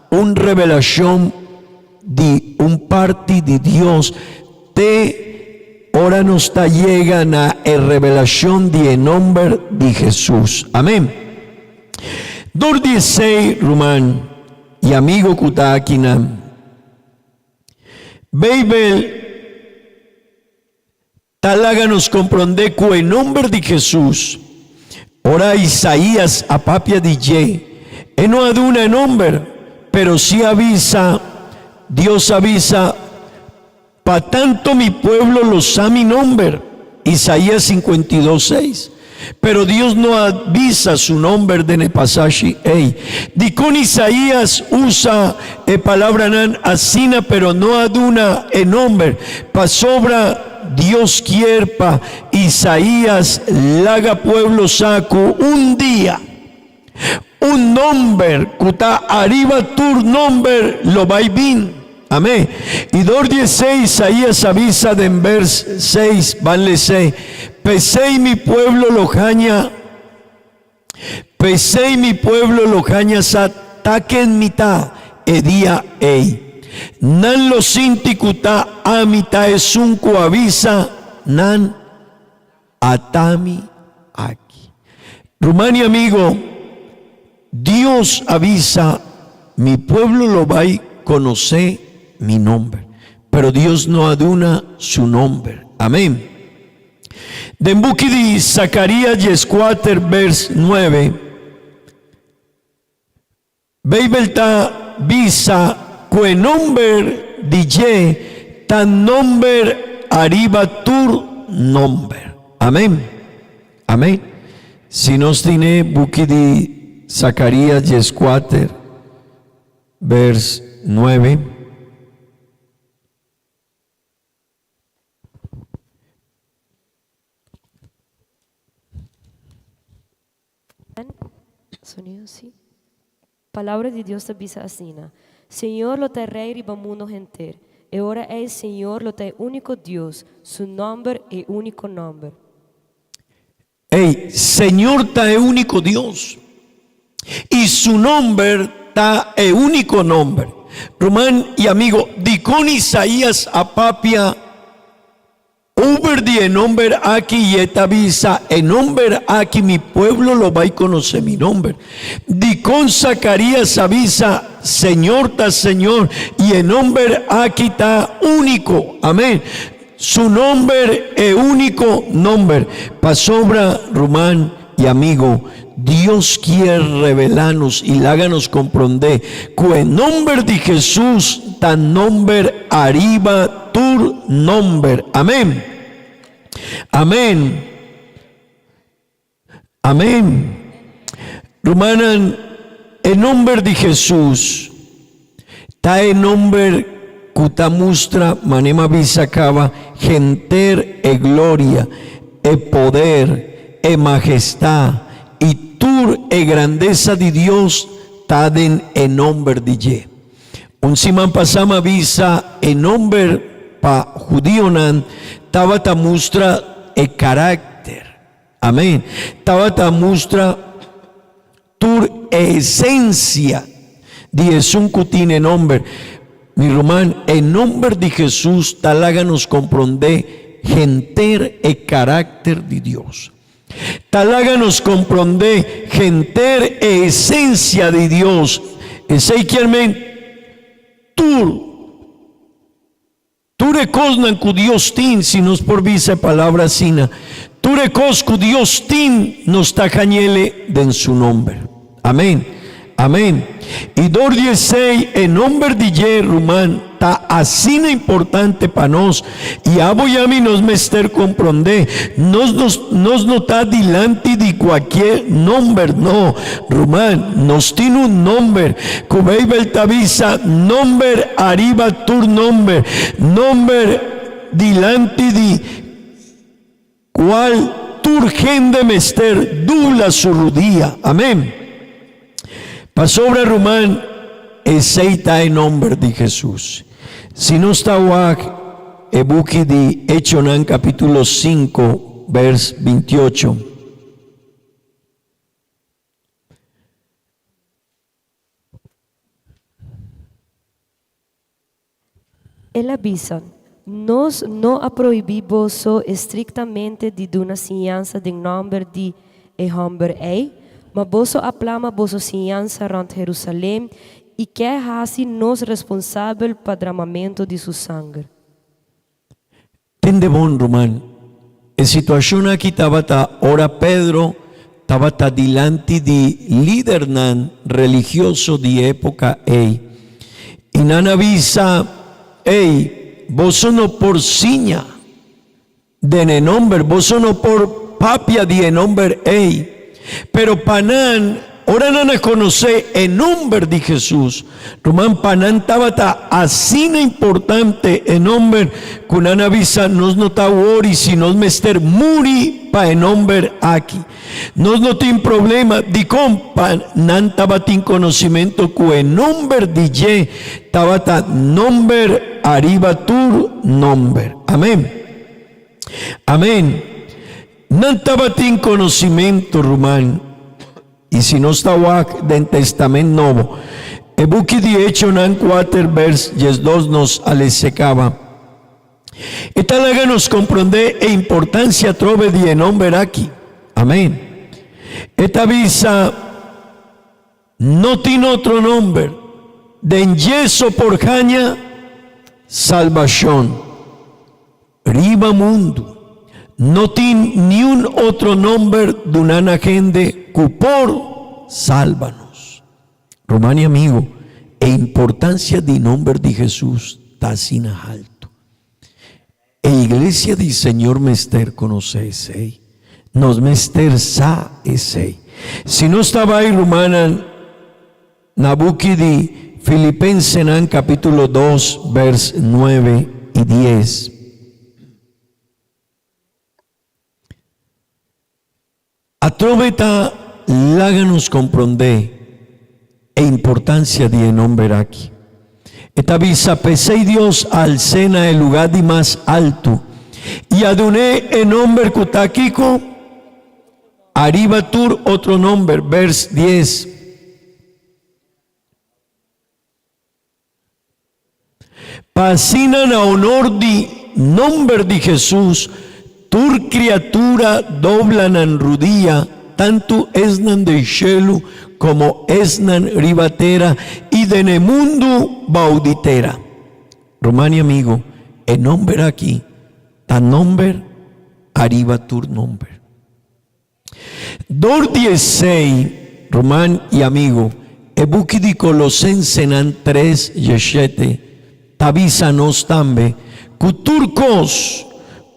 un revelashon di un parti di Dios te ora nos ta yega na e revelashon di e nomber di Hesus. Amen. Dor di esei, ruman i amigo ku ta akinan, Beibel Ta laga nos komprondé ku e nomber di Hesus, ora Isaías a papia di dje, e no a duna e nomber, pero sí a bisa, Dios a bisa, Pa tanto mi pueblo lo sa mi nomber, Isaías 52, 6. Pero Dios no a bisa su nomber den e pasashi ei. Dikon Isaías usa e palabranan asina pero no a duna e nomber? Pasobra Dios kier pa Isaías laga pueblo sa ku un dia un nomber ku ta ariba tur nomber lo bai bin. Amén. I dor di esei Isaías a bisa den bers seis, ban les'é, P'esei mi pueblo lo haña, p'esei mi pueblo lo haña sa ta ken mi ta e dia ei. Nan lo sinti ku ta ami ta esun ku a bisa nan, Atami aki. Ruman i amigo, Dios a bisa, Mi pueblo lo bai konosé mi nomber. Pero Dios no a duna su nomber. Amén. Den buki di Zacarías dieskuater bers nuebe, Beibel ta bisa ku e nomber di dje ta nomber ariba tur nomber. Amen. Amen. Si nos tine buki di Zacarías dieskuater vers nuebe. Sonido sí. Palabra di Dios ta bisa asina, Señor lo ta e Rey riba mundo henter. E ora ei Señor lo ta e único Dios, su nomber e único nomber. Ei, Señor ta e único Dios, i su nomber ta e único nomber. Ruman i amigo, dikon Isaías a papia Over di e nomber aki i e ta bisa, E nomber aki mi pueblo lo bai konosé mi nomber. Dikon Zakarias a bisa, Señor ta Señor, i e nomber aki ta úniko. Amén. Su nomber e único nomber. Pasobra, ruman y amigo, Dios kier revela nos y laga nos comprende cu e nomber di Jesus ta nomber ariba tur nomber. Amen. Amen. Amen. Rumannan, e nomber di Jesus ta e nomber cu ta mustra, manera mi a bisa caba, henter e gloria, e poder, e majestad y tur e grandeza di Dios ta den e nomber di dje. Un siman pasá mi a bisa e nomber pa hudionan tabata mustra e carácter. Amén. Tabata mustra tur e esencia di esun cu tin e nomber. Mi ruman, e nomber di Jesus ta laga nos comprende henter e carácter di Dios. Ta laga nos comprende henter e esencia di Dios. Esey kier men tur. Tur e kosnan ku Dios tin, si nos por bisa e palabra asina, tur e kos ku Dios tin, nos ta hañ'ele den su nomber. Amen. Amen. I dor di esei, e nomber di dje, ruman, ta asina importante pa nos. I abo i ami nos mester komprondé, nos nos nos no ta dilanti di kualkier nomber, no, ruman, nos tin un nomber Ku Beibel ta bisa nomber ariba tur nomber, nomber dilanti di kual tur hende mester dubla su rudia. Amen. Pasobra, ruman, esei ta e nomber di Hesus. Si nos ta wak e buki di Echonan kapitulo sinku bers bintiocho. El a bisa, Nos no a prohibí boso estriktamente di duna siñansa den nòmber di e hòmber ei, ma boso a plama boso siñansa rònt Herusalèm i ke hasi nos responsabel pa dramamentu di su sanger. Tende bon, ruman. E situashon aki tabata ora Pedro tabata dilanti di lidernan religioso di e époka ei, i nan a bisa, Ei, boso no por siña den e nomber, boso no por papia di e nomber ei. Pero pa nan, ora nan a konosé e nomber di Hesus, ruman, pa nan tabata asina importante e nomber ku nan a bisa, Nos no ta wori si nos mester muri pa e nomber aki. Nos no tin problema. Dikon? Pa nan tabatin konosimentu ku e nomber di dje tabata nomber ariba tur nomber. Amen. Amen. Nan tabatin conocimento, ruman. Y si nos ta wak den Testament Nobo, e buki di Hechonan kuater vers diesdos nos a lese caba. E ta laga nos comprende e importancia atrobe di e nomber aki. Amen. E ta bisa, No tin otro nomber den dje so por haña salbacion. Riba mundu no tin niun otro nomber duna na hende ku por salba nos. Ruman i amigo, e importancia di nomber di Jesus ta asina haltu. E iglesia di Señor mester conoce esey. Nos mester sa esey. Si nos ta bay rumannan na buki di Filipensenan capitulo dos vers nuebe y dies. Atrobe ta laga nos komprondé e importansia di e nomber aki. E ta bisa, P'esei Dios a als'é na e lugá di mas altu i a dun'é e nomber ku ta kiko? Ariba tur otro nomber. Bers dies. Pa asina na honor di nomber di Hesus tur kriatura dobla nan rudia, tantu esnan den shelu komo esnan riba tera i den e mundu bou di tera. Ruman i amigu, e nomber aki. ta nomber ariba tur nomber. Dor di esei, ruman i amigu, e buki di Kolosensenan 3:17 ta bisa nos tambe ku tur kos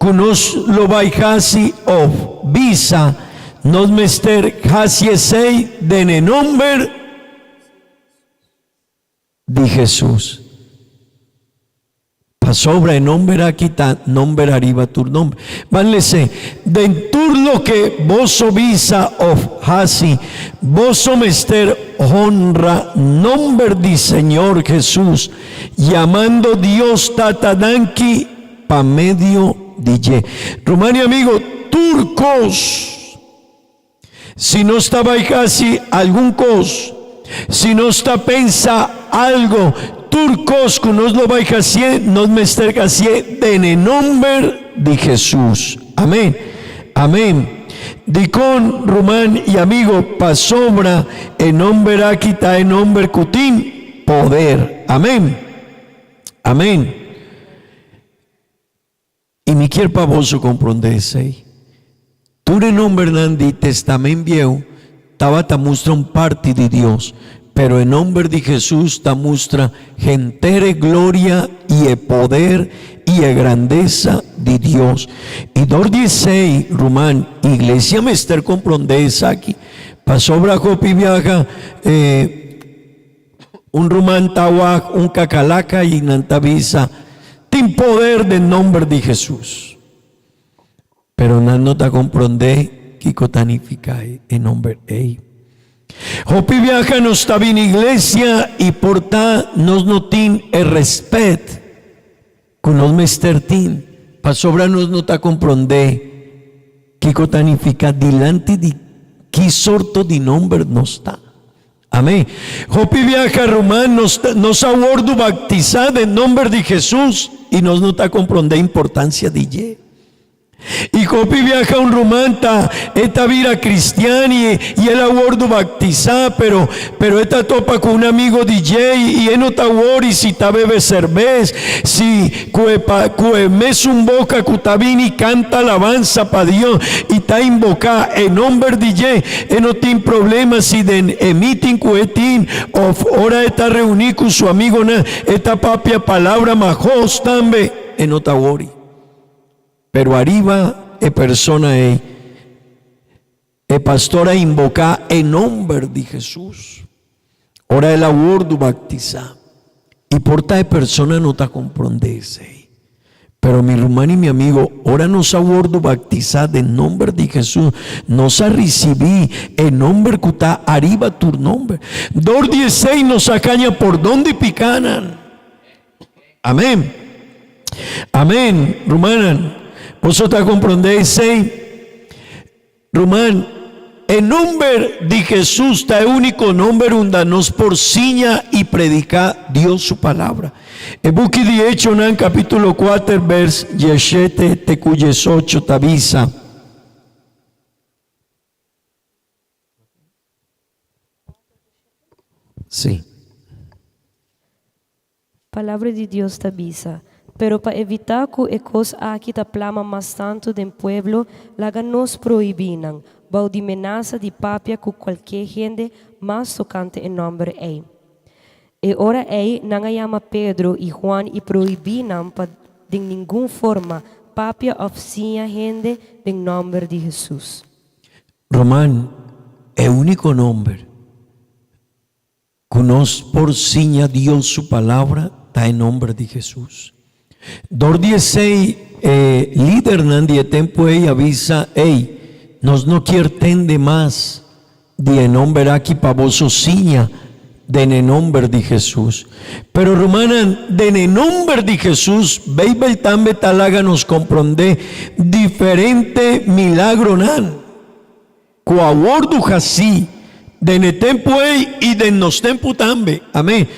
ku nos lo bai hasi òf bisa, nos mester hasi esei den e nomber di Hesus. Pasobra e nomber aki ta nomber ariba tur nomber. Ban lese, Den tur loke boso bisa of hasi, boso mester honra nomber di Señor Hesus, yamando Dios Tata danki pa medio di dje. Ruman i amigo, tur kos. Si nos ta bai hasi algun kos, si nos ta pensa algo, tur kos ku nos lo bai hasié, nos mester hasié den e nomber di Hesus. Amén. Amén. Dikon, ruman i amigo? Pasobra e nomber aki ta e nomber ku tin poder. Amén. Amén. I mi kier pa boso komprondé esei. Tur e nombernan di Testamen Bieu tabata mustra un parti di Dios, pero e nomber di Hesus ta mustra henter e gloria i e poder i e grandesa di Dios. I dor di esei, ruman, iglesia mester komprondé esaki, pasobra hopi biaha e Un ruman ta wak un kakalaka i nan ta bisa, Tin poder den nomber di Hesus. Pero nan no ta komprondé kiko ta nifiká e nomber ei. Hopi biaha nos ta bini iglesia i por ta nos no tin e rèspèt ku nos mester tin, pasobra nos no ta komprondé kiko ta nifiká dilanti di ki sorto di nomber nos ta. Amén. Hopi biaha ruman nos nos a wordu baptisá den nomber di Jesús i nos no ta komprondé importansia di dje. I hopi biaha un ruman ta e ta bira kristian i i el a wordu baptisá pero pero e ta topa ku un amigo di dje i e no ta wori si ta bebe serbes si ku e pa ku e mesun boka ku ta bini kanta alabansa pa Dios i ta inboká e nomber di dje. E no tin problema si den e meeting ku e tin òf ora e ta reuní ku su amigonan e ta papia palabra mahos tambe, e no ta wori. Pero ariba e persona ei, e pastor a inboká e nomber di Hesus ora el a wòrdu baktisá. I por ta e persona no ta komprondé esei. Pero mi ruman i mi amigo, ora nos a wòrdu baktisá den nomber di Hesus, nos a risibí e nomber ku ta ariba tur nomber. Dor di esei nos a haña pordon di pikánan. Amén. Amén, rumannan. Boso ta komprondé esei? Ruman, e nomber di Hesus ta e úniko nomber unda nos por siña i prediká Dios su Palabra. E buki di Echonan kapítulo kuater bèrs dieshete te ku diesocho ta bisa. Sí. Palabra di Dios ta bisa, Pero pa evitá ku e kos aki ta plama mas tantu den pueblo, laga nos prohibí nan, bou di menasa di papia ku kualke hende mas tokante e nòmber ei. E ora ei nan a yama Pedro i Huan i prohibí nan pa den ningun forma papia òf siña hende den nòmber di Hesus. Roman, e úniko nòmber Ku nos por siña Dios su Palabra ta e nomber di Hesus. Dor di esei e lidernan di e tempu ei a bisa, Ey, nos no kier tende mas di e nomber aki pa boso siña den e nomber di Hesus. Pero rumannan, den e nomber di Hesus, Beibel tambe ta laga nos komprondé diferente milagronan. Ku a wordu hasí den e tempu ei i den nos tempu tambe. Amén.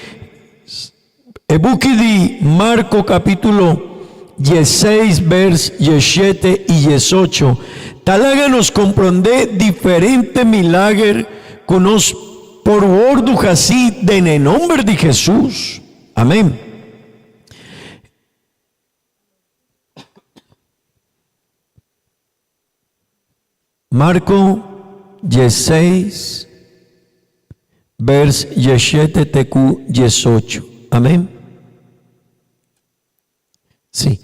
E buki di Marko kapítulo diesseis bèrs diesshete i diesocho ta laga nos komprondé diferente milager ku nos por wordu hasí den e nomber di Hesus. Amén. Marko diesseis, bers diesshete te ku diesocho. Amèn. Sí.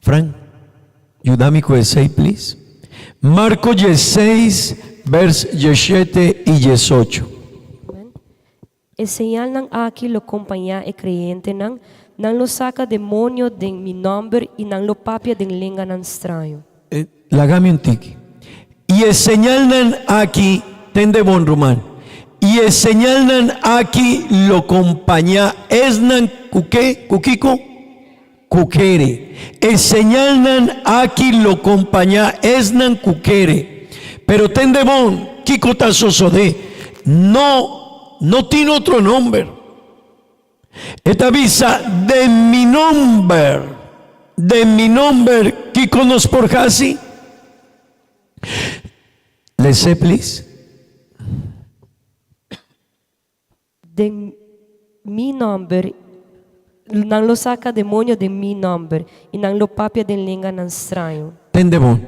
Frank, yuda mi ku esei, please. Marko diesseis, bers diesshete i diesocho. E señalnan aki lo kompañá e kreyentenan, nan lo saka demonio den mi nòmber i nan lo papia den lenganan straño. Laga mi un tiki. I e señalnan aki, tende bon ruman, i e señalnan aki lo kompañá esnan ku ke? Ku kiko? Ku kere. E señalnan aki lo kompañá esnan ku kere. Pero tende bon, kiko ta sosodé? No, no tin otro nomber. E ta bisa, Den mi nomber, den mi nomber, kiko nos por hasi? Les'é, please. Den mi nòmber, nan lo saka demonio den mi nòmber, i nan lo papia den lenganan straño. Tende bon,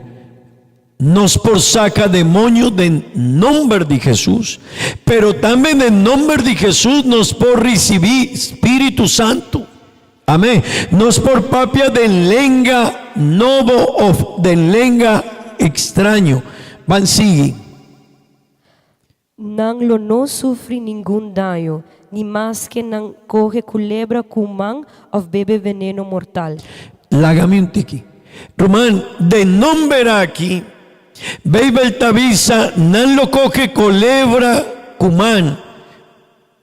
nos por saka demonio den nòmber di Hesus, pero tambe den nòmber di Hesus nos por risibí Spiritu Santu. Amén. Nos por papia den lenga nobo òf den lenga ekstraño. Ban sigui. Nan lo no sufri ningun daño, ni maske nan kohe kulebra ku man òf bebe veneno mortal. Laga mi un tiki. Ruman, den nomber aki, Beibel ta bisa nan lo kohe kolebra ku man.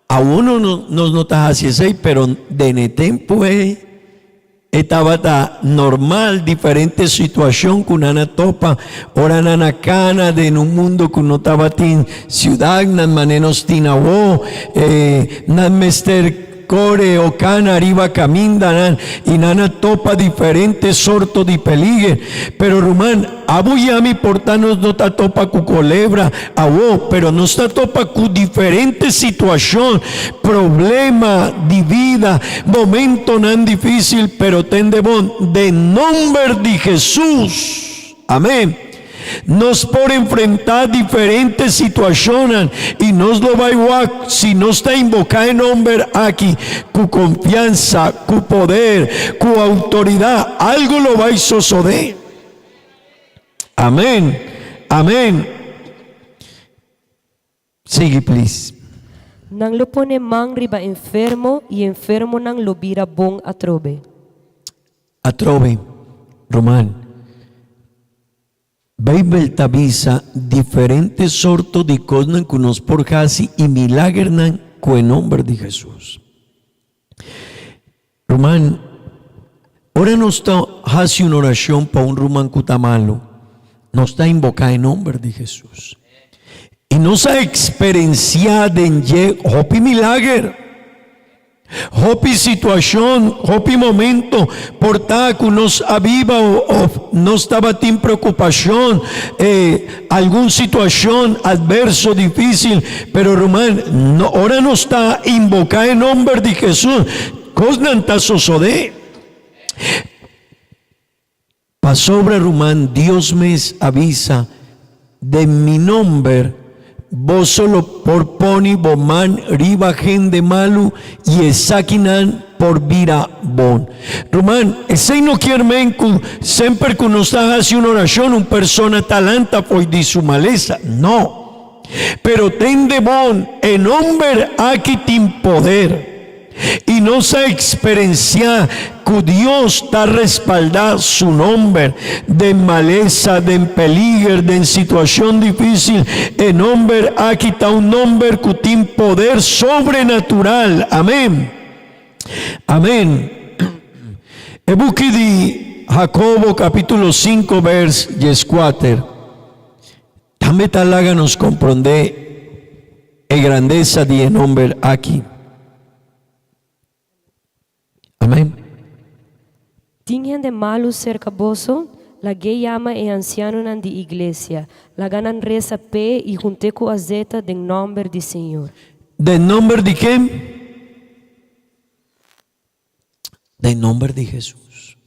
Awor nos no ta hasi esei, pero den e tempu ei e tabata normal diferente situashon ku nan a topa ora nan a kana den un mundu ku no tabatin siudatnan manera nos tin awor. Nan mester Kore o kana riba kamindanan i nan a topa diferente sorto di peliger. Pero ruman, abo i ami por ta nos no ta topa ku kolebra awo, pero nos ta topa ku diferente situashon, problema di bida, momentonan difísil, pero tende bon, den nomber di Hesus. Amén. Nos por enfrentá diferente situashonnan i nos lo bai wak si nos ta inboká e nomber aki ku konfiansa, ku poder, ku outoridat, algu lo bai sosodé. Amén. Amén. Sigui please. Nan lo pone man riba enfermo i enfermonan lo bira bon atrobe. Atrobe, ruman. Beibel ta bisa diferente sorto di kosnan ku nos por hasi i milagernan ku e nomber di Hesus. Ruman, ora nos ta hasi un orashon pa un ruman ku ta malu, nos ta inboká e nomber di Hesus. I nos a eksperensiá den dje hopi milager. Hopi situashon, hopi momento por ta ku nos a biba òf nos tabatin preokupashon, algun situashon atverso, difísil, pero ruman, ora nos ta inboká e nomber di Hesus, kosnan ta sosodé. Pasobra ruman Dios mes a bisa, Den mi nomber boso lo por poni bo man riba hende malu i esakinan por bira bon. Ruman, esei no kier men ku semper ku nos ta hasi un orashon un persona ta lanta fo'i di su malesa. No. Pero tende bon, e nomber aki tin poder. I nos a eksperensiá ku Dios ta respaldá su nòmber. Den malesa, den peliger, den situashon difísil, e nòmber aki ta un nòmber ku tin poder sobrenatural. Amén. Amén. E buki di Hakobo kapítulo sinku bèrs dieskuater tambe ta laga nos komprondé E grandesa di e nomber aki. Amen. Tin hende malu serka boso? Lag'é yama e ansianonan di iglesia. Laga nan resa p'e i hunt'é ku azeta den nòmber di Señor. Den nòmber di ken? Den nomber di Hesus.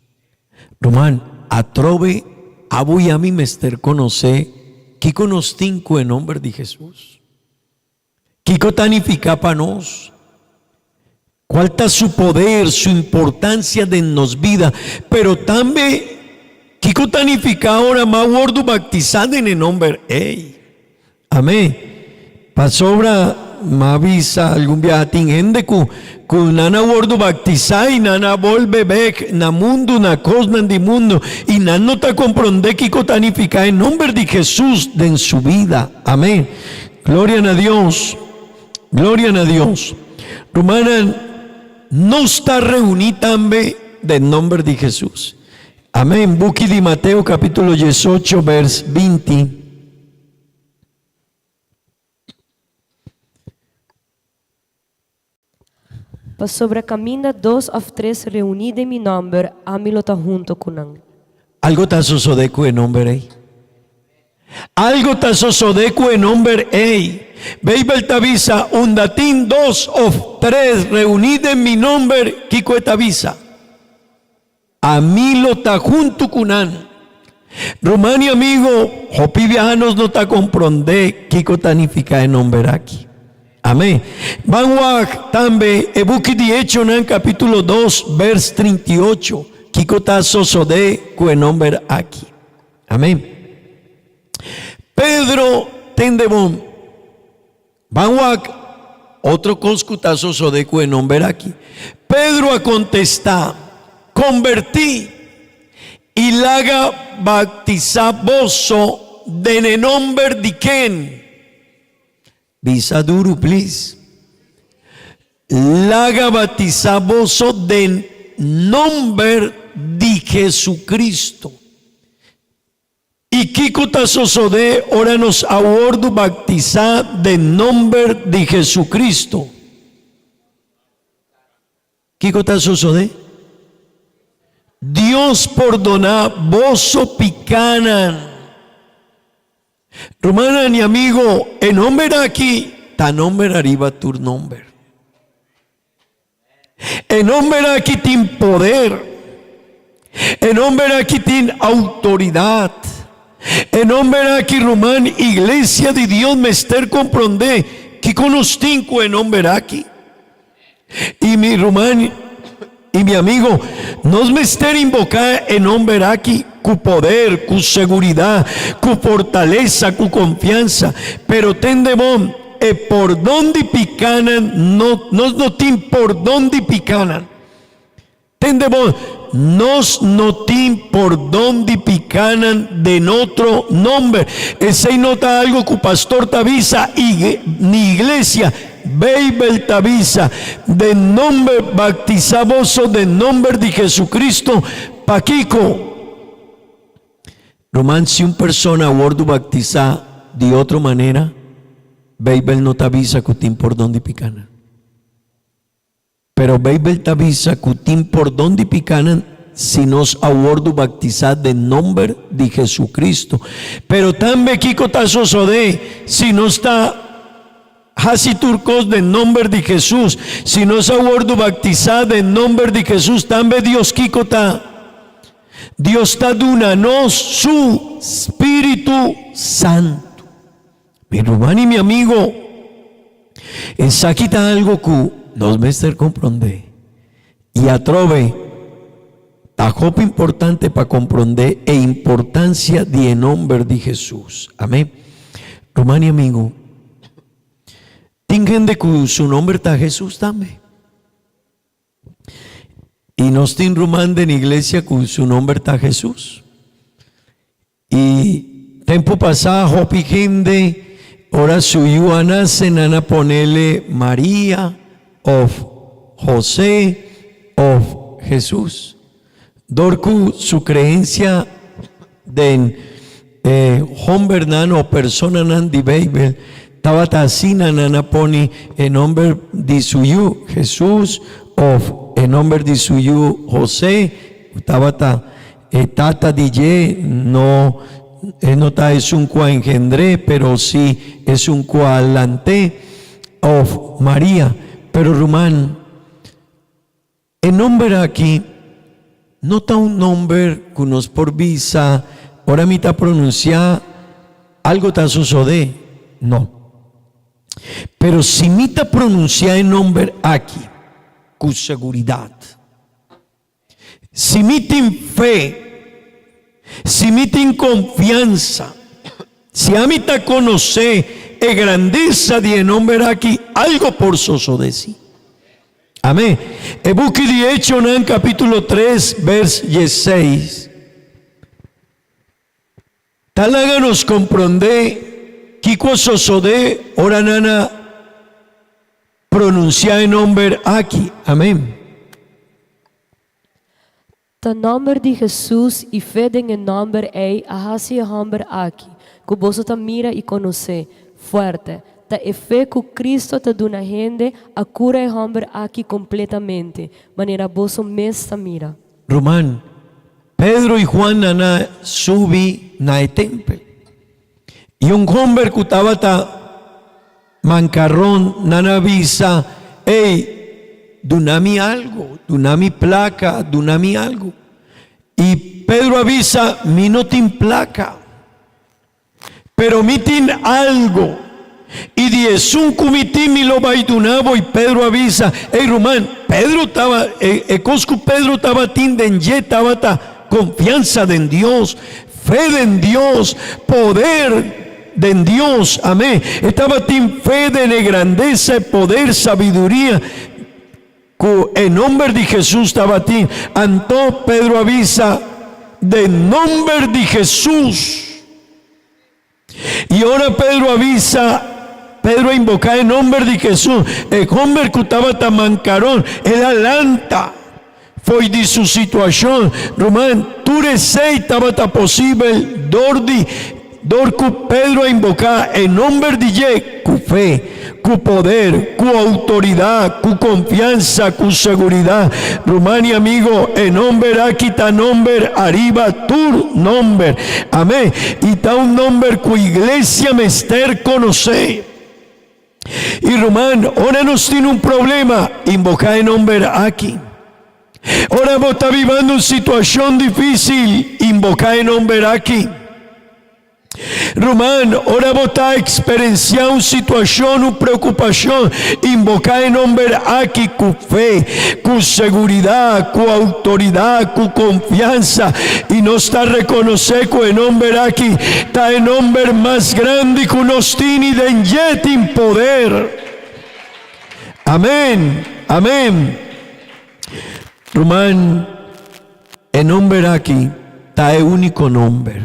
Ruman, atrobe abo i ami mester konosé. Kiko nos tin ku e nomber di Hesus? Kiko ta nifiká pa nos? Kual ta su poder, su importansia den nos bida? Pero tambe, kiko ta nifiká ora m'a wòrdu baktisá den e nomber ei? Amén. Pasobra m'a bisa algun biaha tin hende ku ku nan a wòrdu baktisá i nan a bolbe bèk na mundu, na kosnan di mundu, i nan no ta komprondé kiko ta nifiká e nomber di Hesus den su bida. Amén. Gloria na Dios. Gloria na Dios. Rumannan, nos ta reuní tambe den nomber di Hesus. Amén. Buki di Mateo capítulo 18 vers 20. Pasobra kaminda dos òf tres reuní den mi nòmber, ami lo ta hunto ku nan. Algo ta sosodé ku e nòmber ei. Algo ta sosodé ku e nòmber ei. Beibel ta bisa, Unda tin dos òf tres reuní den mi nòmber, kiko e ta bisa? Ami lo ta huntu ku nan. Ruman i amigo, hopi biaha nos no ta komprondé kiko ta nifiká e nòmber aki. Amén. Ban wak tambe e buki di Echonan kapítulo dos bèrs 38, kiko ta sosodé ku e nòmber aki. Amén. Pedro tende bon. Ban wak otro kos ku ta sosodé ku e nomber aki. Pedro a kontestá, Kombertí i laga baktisá boso den e nomber di ken? Bisa duru, plis. Laga batisá boso den nomber di Jesucristo. I kiko ta sosodé ora nos a wòrdu baktisá den nòmber di Jesucristo? Kiko ta sosodé? Dios pordoná boso pikánan. Rumannan i amigo, e nòmber aki ta nòmber ariba tur nòmber. E nomber aki tin poder. E nomber aki tin autoridad. E nomber aki ruman iglesia di Dios mester comprende kico nos tin cu e nomber aki. Y mi ruman y mi amigo, nos mester invoca e nomber aki cu poder, cu seguridad, cu fortaleza, cu confianza. Pero tende bon, E pordon di pikánan no, nos no tin pordon di pikánan. Tende bon, nos no tin pordon di pikánan den otro nomber. Esei no ta algo ku pastor ta bisa i ni iglesia. Beibel ta bisa, Den nomber, baktisa boso den nomber di Jesucristo. Pakiko? Ruman, si un persona a wordu baktisá di otro manera, Beibel no ta bisa ku tin pordon di pikánan. Pero Beibel ta bisa ku tin pordon di pikánan si nos a wordu baktisá den nomber di Jesucristo. Pero tambe kiko ta sosodé si nos ta hasi tur kos den nomber di Jesus? Si nos a wordu baktisá den nomber di Jesus, tambe Dios kiko ta? Dios ta duna nos su spiritu santu. Mi ruman i mi amigo, esaki ta algo ku nos mester komprondé. I atrobe, ta hopi importante pa komprondé e importansia di e nomber di Hesus. Amén. Ruman i amigo, tin hende ku su nomber ta Hesus tambe. I nos tin ruman den iglesia ku su nomber ta Hesus. I tempu pasá hopi hende ora su yu a nase nan a ponele Maria òf José òf Hesus. Dor ku su kreensia den e hombernan o personanan di Beibel tabata asina, nan a pone e nomber di su yu Hesus of e nomber di su yu Hosé, ku tabata e tata di dje, no e no ta esun ku a engendr'é, pero si esun ku a lant'é, of Maria. Pero ruman, E nomber aki no ta un nomber ku nos por bisa ora mi ta pronunsiá. Algo ta sosodé? No. Pero si mi ta pronunsiá e nòmber aki ku seguridat, si mi tin fe, si mi tin konfiansa, si ami ta konosé e grandesa di e nòmber aki, algo por sosodé sí. Amén. E buki di Echonan kapítulo tres bers diesseis ta laga nos komprondé kiko a sosodé ora nan a pronunsiá e nòmber aki. Amén. Ta nòmber di Hesus i fe den e nòmber ei a hasi e hòmber aki, ku boso ta mira i konosé, fuerte. Ta e fe ku Kristu ta duna hende a kura e hòmber aki kompletamente, manera boso mes ta mira. Ruman, Pedro i Juan nan a subi na e tèmpel. I un hòmber ku tabata mankaron nan a bisa, Ey, duna mi algu, duna mi plaka, duna mi algu. I Pedro a bisa, Mi no tin plaka, pero mi tin algu, i di esun ku mi tin mi lo bai duna bo. I Pedro a bisa, Ey, ruman, Pedro taba, e, e kos ku Pedro tabatin den dje tabata konfiansa den Dios, fe den Dios, poder den Dios, amén. E tabatin fe den e grandesa, e poder, sabiduria ku e nomber di Hesus tabatin. Anto Pedro a bisa, Den nomber di Hesus. I ora Pedro a bisa, Pedro a inboká e nomber di Hesus, e homber ku tabata mankaron, el a lanta fo'i di su situashon. Ruman, tur esei tabata posibel dor di dor ku Pedro a inboká e nomber di dje ku fe, ku poder, ku outoridat, ku konfiansa, ku seguridat. Ruman i amigo, e nomber aki ta nomber ariba tur nomber. Amén. I ta un nomber ku iglesia mester konosé. I ruman, ora nos tin un problema, inboká e nomber aki. Ora bo ta bibando un situashon difísil, inboká e nomber aki. Ruman, ora bo ta eksperensiá un situashon, un preokupashon, inboká e nomber aki ku fe, ku seguridat, ku outoridat, ku konfiansa, i nos ta rekonosé ku e nomber aki ta e nomber mas grandi ku nos tin i den dje tin poder. Amén, amén. Ruman, e nomber aki ta e úniko nomber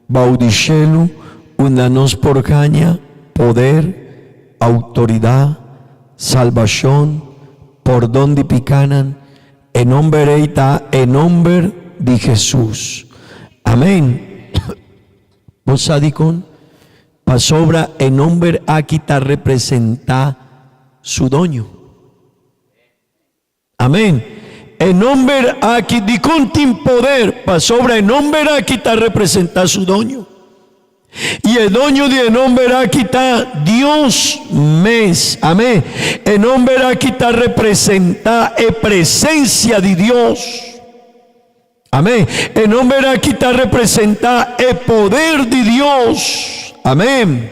bou di shelu unda nos por haña poder, outoridat, salbashon, pordon di pikánan. E nomber ei ta e nomber di Hesus. Amén. Bo sa dikon? Pasobra e nomber aki ta representá su doño. Amén. E nomber aki dikon tin poder? Pasobra e nomber aki ta representá su doño. I e doño di e nomber aki ta Dios mes. Amén. E nomber aki ta representá e presencia di Dios. Amén. E nomber aki ta representá e poder di Dios. Amén.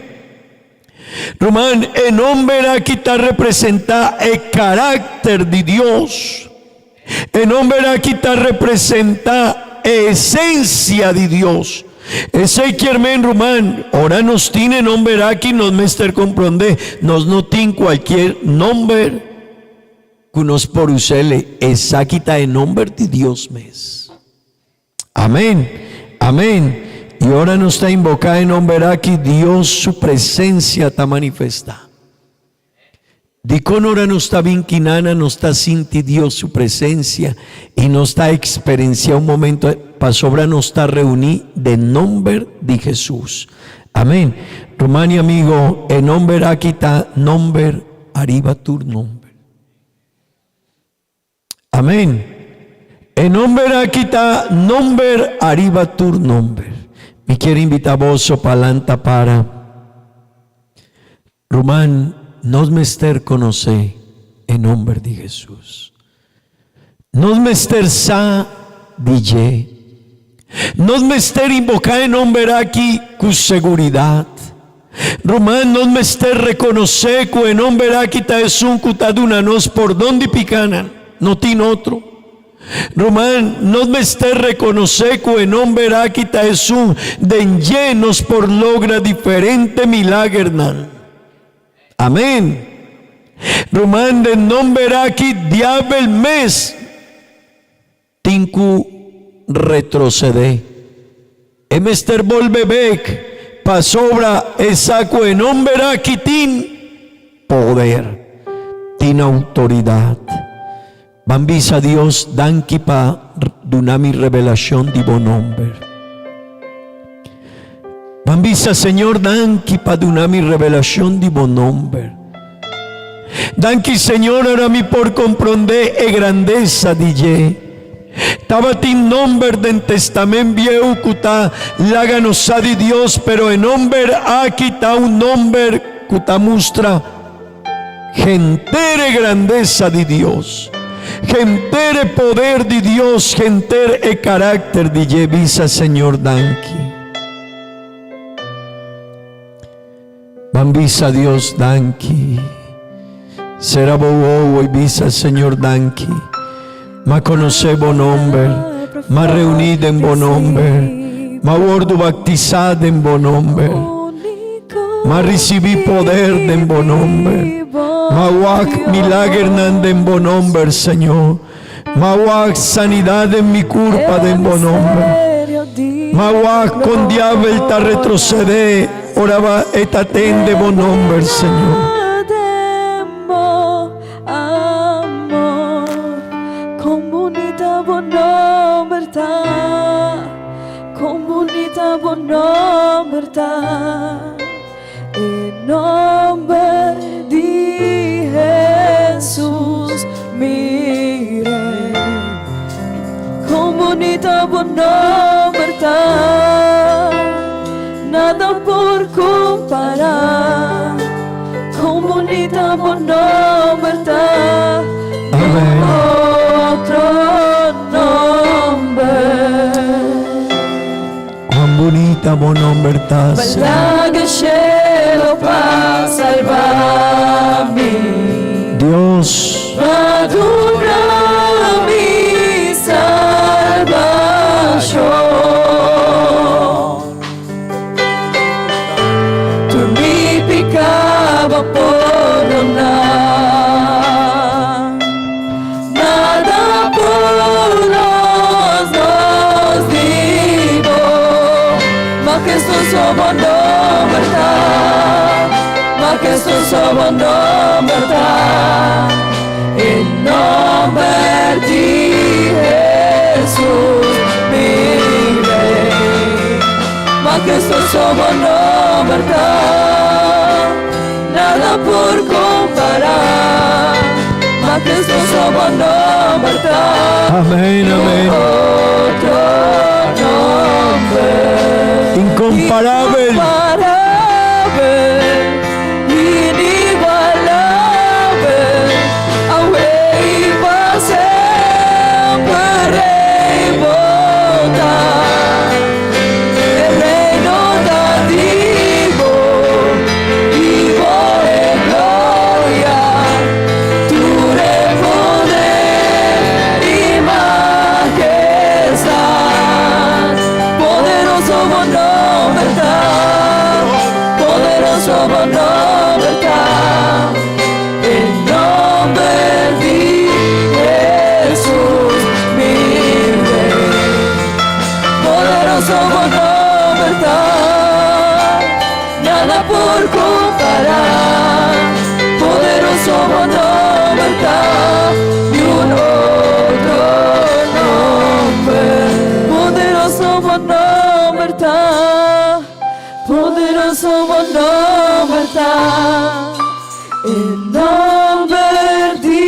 Ruman, e nomber aki ta representá e karakter di Dios. E nomber aki ta representá e esensia di Dios. Esei kier men, ruman, ora nos tin e nomber aki nos mester komprondé, nos no tin kualkier nomber. Ku nos por us'el, esaki ta e nomber di Dios mes. Amén, amén. I ora nos ta inboká e nomber aki, Dios su presensia ta manifestá. Dikon ora nos ta bin kinana nos ta sinti Dios su presensia i nos ta eksperensiá un momento pasobra nos ta reuní den nomber di Hesus. Amén. Ruman i amigo, e nomber aki ta nomber ariba tur nomber. Amén. E nomber aki ta nomber ariba tur nomber. Mi kier invita boso pa lanta para. Ruman, nos mester conoce e nomber di Jesus. Nos mester sa di dje. Nos mester invoká e nomber aki ku seguridat. Ruman, nos mester rekonosé ku e nomber aki ta esun ku ta duna nos pordon di pikánan, no tin otro. Ruman, nos mester rekonosé ku e nomber aki ta esun den dje nos por logra diferente milagernan. Amén. Ruman, den nomber aki diabel mes tin ku retrosedé. E mester bolbe bek pasobra e sa ku e nomber aki tin poder, tin outoridat. Ban bisa Dios danki pa duna mi revelashon di bo nomber. Ban bisa Señor danki pa duna mi revelashon di bo nomber. Danki Señor ora mi por komprondé e grandesa di dje. Tabatin nomber den Testament Bieu ku ta laga nos sa di Dios, pero e nomber aki ta un nomber ku ta mustra henter e grandesa di Dios, henter e poder di Dios, henter e karakter di dje. Bisa Señor danki. Ban bisa Dios danki. Sera bo wowo i bisa Señor danki. M'a konosé bo nomber, m'a reuní den bo nomber, m'a wòrdu baktisá den bo nomber, m'a risibí poder den bo nomber, m'a wak milagernan den bo nomber, Señor. M'a wak sanidat den mi kurpa den bo nomber. M'a wak kon diabel ta retrosedé ora ba e ta tende bo nomber, Señor. E nomber di Hesus mi Rey. Kon bunita bo nomber ta, nada por compara. Kon bunita bo nomber ta, Amen. Otro nomber. Cuán bunita bo nomber ta, Señor. Balaga cielo pa salva mi. Dios. Pa duna mi salvacion. Tur mi pica bo pordona. Nada por los nos di bo, ma Jesus so bo nomber ta, ma Jesus so bo nomber ta, e nomber di Jesus mi Rey, ma Jesus so bo nomber ta, nada por compara. Ma Cristo so bo nomber ta. Amén, amén. Otro nomber. Incomparabel. Incomparabel. Inigualabel. Awe i pa semper Rey bo ta. E reino ta di bo, di bo e gloria, tur e poder i majestad. Poderoso bo nomber ta, poderoso bo nomber ta, e nomber di Hesus mi Rey. Poderoso bo nomber ta, nada por compará. Poderoso bo nomber ta, ni un otro nomber. Poderoso bo nomber ta, poderoso bo nomber ta, e nomber di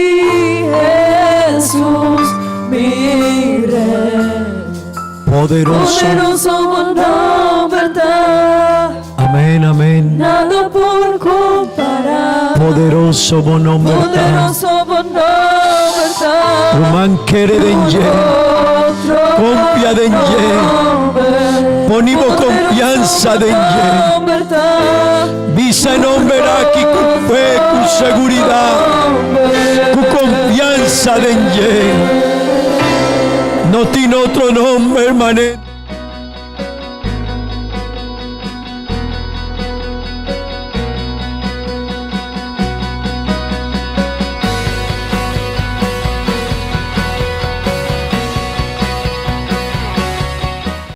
Hesus mi Rey. Poderoso. Poderoso bo nomber ta. Amén, amén. Nada por compará. Poderoso bo nomber ta. Poderoso bo nomber ta. Ruman kere den dje. Otro. Konfia den dje. Pone bo konfiansa den dje. Bisa e nomber aki ku fe, ku seguridat, ku konfiansa den dje. No tin otro nomber manera.